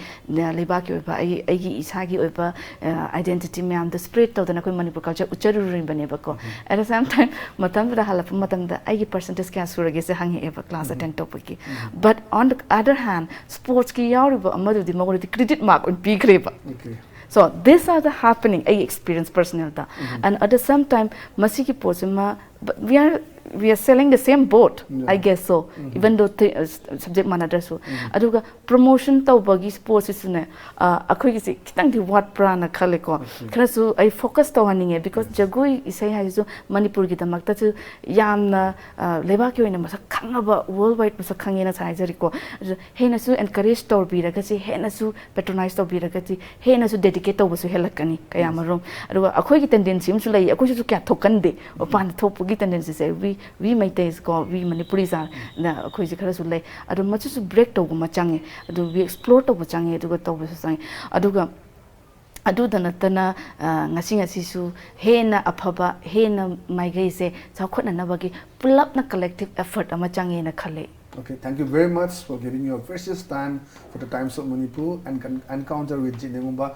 ꯑ, ꯂꯩꯕꯥꯛꯀꯤ ꯑꯣꯏꯕ, ꯑꯩ, ꯑꯩꯒꯤ ꯏꯁꯥꯒꯤ ꯑꯣꯏꯕ, ꯑ, identity ꯃꯌꯥꯝꯗꯣ spread ꯇꯧꯗꯅ ꯑꯩꯈꯣꯏ Manipur culture ꯎꯠꯆꯔꯨꯔꯤꯕꯅꯦꯕꯀꯣ. At the same time, ꯃꯇꯝꯗꯨꯗ ꯍꯜꯂꯛꯄ ꯃꯇꯝꯗ ꯑꯩꯒꯤ percentage ꯀꯌꯥ ꯁꯨꯔꯒꯦꯁꯦ ꯍꯪꯉꯛꯑꯦꯕ class attend ꯇꯧꯕꯒꯤ. But on the other hand, sportsꯀꯤ ꯌꯥꯎꯔꯤꯕ ꯑꯃꯗꯨꯗꯤ ꯃꯉꯣꯟꯗꯗꯤ credit mark ꯑꯣꯏꯅ ꯄꯤꯈ꯭ꯔꯦꯕ꯫ Okay. So these are the happening, ꯑꯩ experience personalꯗ. And at the same time, ꯃꯁꯤꯒꯤ ꯄꯣꯠꯁꯤꯃ, but we are, we are sailing the same boat, Yeah. I guess so. Even though th- uh, subject ꯃꯥꯟꯅꯗ꯭ꯔꯁꯨ. ꯑꯗꯨꯒ promotion ꯇꯧꯕꯒꯤ sportsꯁꯤꯁꯨꯅꯦ, ꯑ, ꯑꯩꯈꯣꯏꯒꯤꯁꯦ ꯈꯤꯇꯪꯗꯤ ꯋꯥꯠꯄ꯭ꯔꯥꯅ ꯈꯜꯂꯦꯀꯣ. ꯈꯔꯁꯨ ꯑꯩ focus ꯇꯧꯍꯟꯅꯤꯡꯉꯦ, because ꯖꯒꯣꯏ ꯏꯁꯩ ꯍꯥꯏꯁꯤꯁꯨ ꯃꯅꯤꯄꯨꯔꯒꯤꯗꯃꯛꯇꯁꯨ ꯌꯥꯝꯅ, ꯑ, ꯂꯩꯕꯥꯛꯀꯤ ꯑꯣꯏꯅ ꯃꯁꯛ ꯈꯪꯉꯕ, world wide ꯃꯁꯛ ꯈꯪꯉꯦꯅ ꯉꯁꯥꯏ ꯍꯥꯏꯖꯔꯤꯀꯣ꯫ ꯑꯗꯨ ꯍꯦꯟꯅꯁꯨ encourage ꯇꯧꯕꯤꯔꯒꯗꯤ, ꯍꯦꯟꯅꯁꯨ patronize ꯇꯧꯕꯤꯔꯒꯗꯤ, ꯍꯦꯟꯅꯁꯨ dedicate ꯇꯧꯕꯁꯨ ꯍꯦꯜꯂꯛꯀꯅꯤ ꯀꯌꯥ ꯃꯔꯨꯝ꯫ ꯑꯗꯨꯒ ꯑꯩꯈꯣꯏꯒꯤ tendency ꯑꯃꯁꯨ ꯂꯩ, ꯑꯩꯈꯣꯏꯁꯨ ꯀꯌꯥ ꯊꯣꯛꯀꯟꯗꯦ꯫ ꯃꯄꯥꯟꯗ ꯊꯣꯛꯄꯒꯤ tendencyꯁꯦ, we, we Meiteis ꯀꯣ, we Manipuris are, ꯅ ꯑꯩꯈꯣꯏꯁꯦ ꯈꯔꯁꯨ ꯂꯩ꯫ ꯑꯗꯣ ꯃꯁꯤꯁꯨ break ꯇꯧꯕ ꯑꯃ ꯆꯪꯉꯦ, ꯑꯗꯨ we explore ꯇꯧꯕ ꯆꯪꯉꯦ, ꯑꯗꯨꯒ ꯇꯧꯕꯁꯨ ꯆꯪꯉꯦ꯫ ꯑꯗꯨꯒ ꯑꯗꯨꯗ ꯅꯠꯇꯅ, ꯑ, ꯉꯁꯤ ꯉꯁꯤꯁꯨ ꯍꯦꯟꯅ ꯑꯐꯕ, ꯍꯦꯟꯅ ꯃꯥꯏꯀꯩꯁꯦ ꯆꯥꯎꯈꯠꯅꯅꯕꯒꯤ ꯄꯨꯂꯞꯅ collective effort ꯑꯃ ꯆꯪꯉꯦꯅ ꯈꯜꯂꯦ꯫ Okay, thank you very much for giving your precious time for the Times of Manipur and con- Encounter with Zhit Nengoma.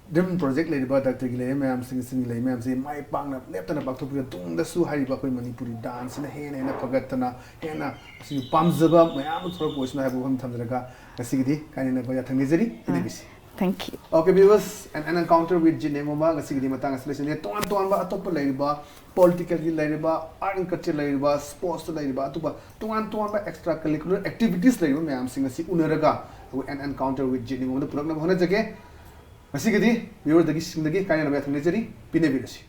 Dream project ꯂꯩꯔꯤꯕ ꯗꯥꯛꯇꯔꯒꯤ ꯂꯩꯔꯤꯕ ꯃꯌꯥꯝꯁꯤꯡ, ꯁꯤꯡꯒꯤ ꯂꯩꯔꯤꯕ ꯃꯌꯥꯝꯁꯤ ꯃꯥꯏ ꯄꯥꯛꯅ ꯂꯦꯞꯇꯅ ꯄꯥꯛꯊꯣꯛꯄꯤꯔ ꯇꯨꯡꯗꯁꯨ ꯍꯥꯏꯔꯤꯕ ꯑꯩꯈꯣꯏ ꯃꯅꯤꯄꯨꯔꯤ danceꯅ ꯍꯦꯟꯅ ꯍꯦꯟꯅ ꯐꯒꯠꯇꯅ ꯍꯦꯟꯅ ꯑꯁꯤꯒꯤ ꯄꯥꯝꯖꯕ ꯃꯌꯥꯝ ꯑꯃ ꯊꯣꯛꯂꯛꯄ ꯑꯣꯏꯁꯅꯨ ꯍꯥꯏꯕ ꯋꯥꯐꯝ ꯊꯝꯖꯔꯒ ꯉꯁꯤꯒꯤꯗꯤ ꯀꯥꯏꯅꯅꯕ ꯌꯥꯊꯪ ꯅꯤꯖꯔꯤ꯫ ꯄꯤꯅꯕꯤꯁꯤ꯫ Thank you. Okay, viewers, and an encounter with Zhit Nengoma ꯉꯁꯤꯒꯤꯗꯤ ꯃꯇꯥꯡ ꯑꯁꯤ ꯂꯣꯏꯁꯤꯟꯖꯔꯦ꯫ ꯇꯣꯉꯥꯟ ꯇꯣꯉꯥꯟꯕ ꯑꯇꯣꯞꯄ ꯂꯩꯔꯤꯕ politicalꯒꯤ ꯂꯩꯔꯤꯕ, art and culture ꯂꯩꯔꯤꯕ, sportsꯇ ꯂꯩꯔꯤꯕ, ꯑꯇꯣꯞꯄ ꯇꯣꯉꯥꯟ ꯇꯣꯉꯥꯟꯕ extra curricular activities ꯂꯩꯔꯤꯕ ꯃꯌꯥꯝꯁꯤꯡ ꯑꯁꯤ ꯎꯅꯔꯒ ꯑꯩꯈꯣꯏ an encounter with Zhit Nengoma ꯗ ꯄꯨꯔꯛꯅꯕ ꯍꯣꯠꯅꯖꯒꯦ꯫ ꯉꯁꯤꯒꯤꯗꯤ viewersꯗꯒꯤ ꯁꯤꯡꯗꯒꯤ ꯀꯥꯏꯅꯅꯕ ꯌꯥꯊꯪ ꯅꯤꯖꯔꯤ꯫ ꯄꯤꯅꯕꯤꯔꯁꯤ꯫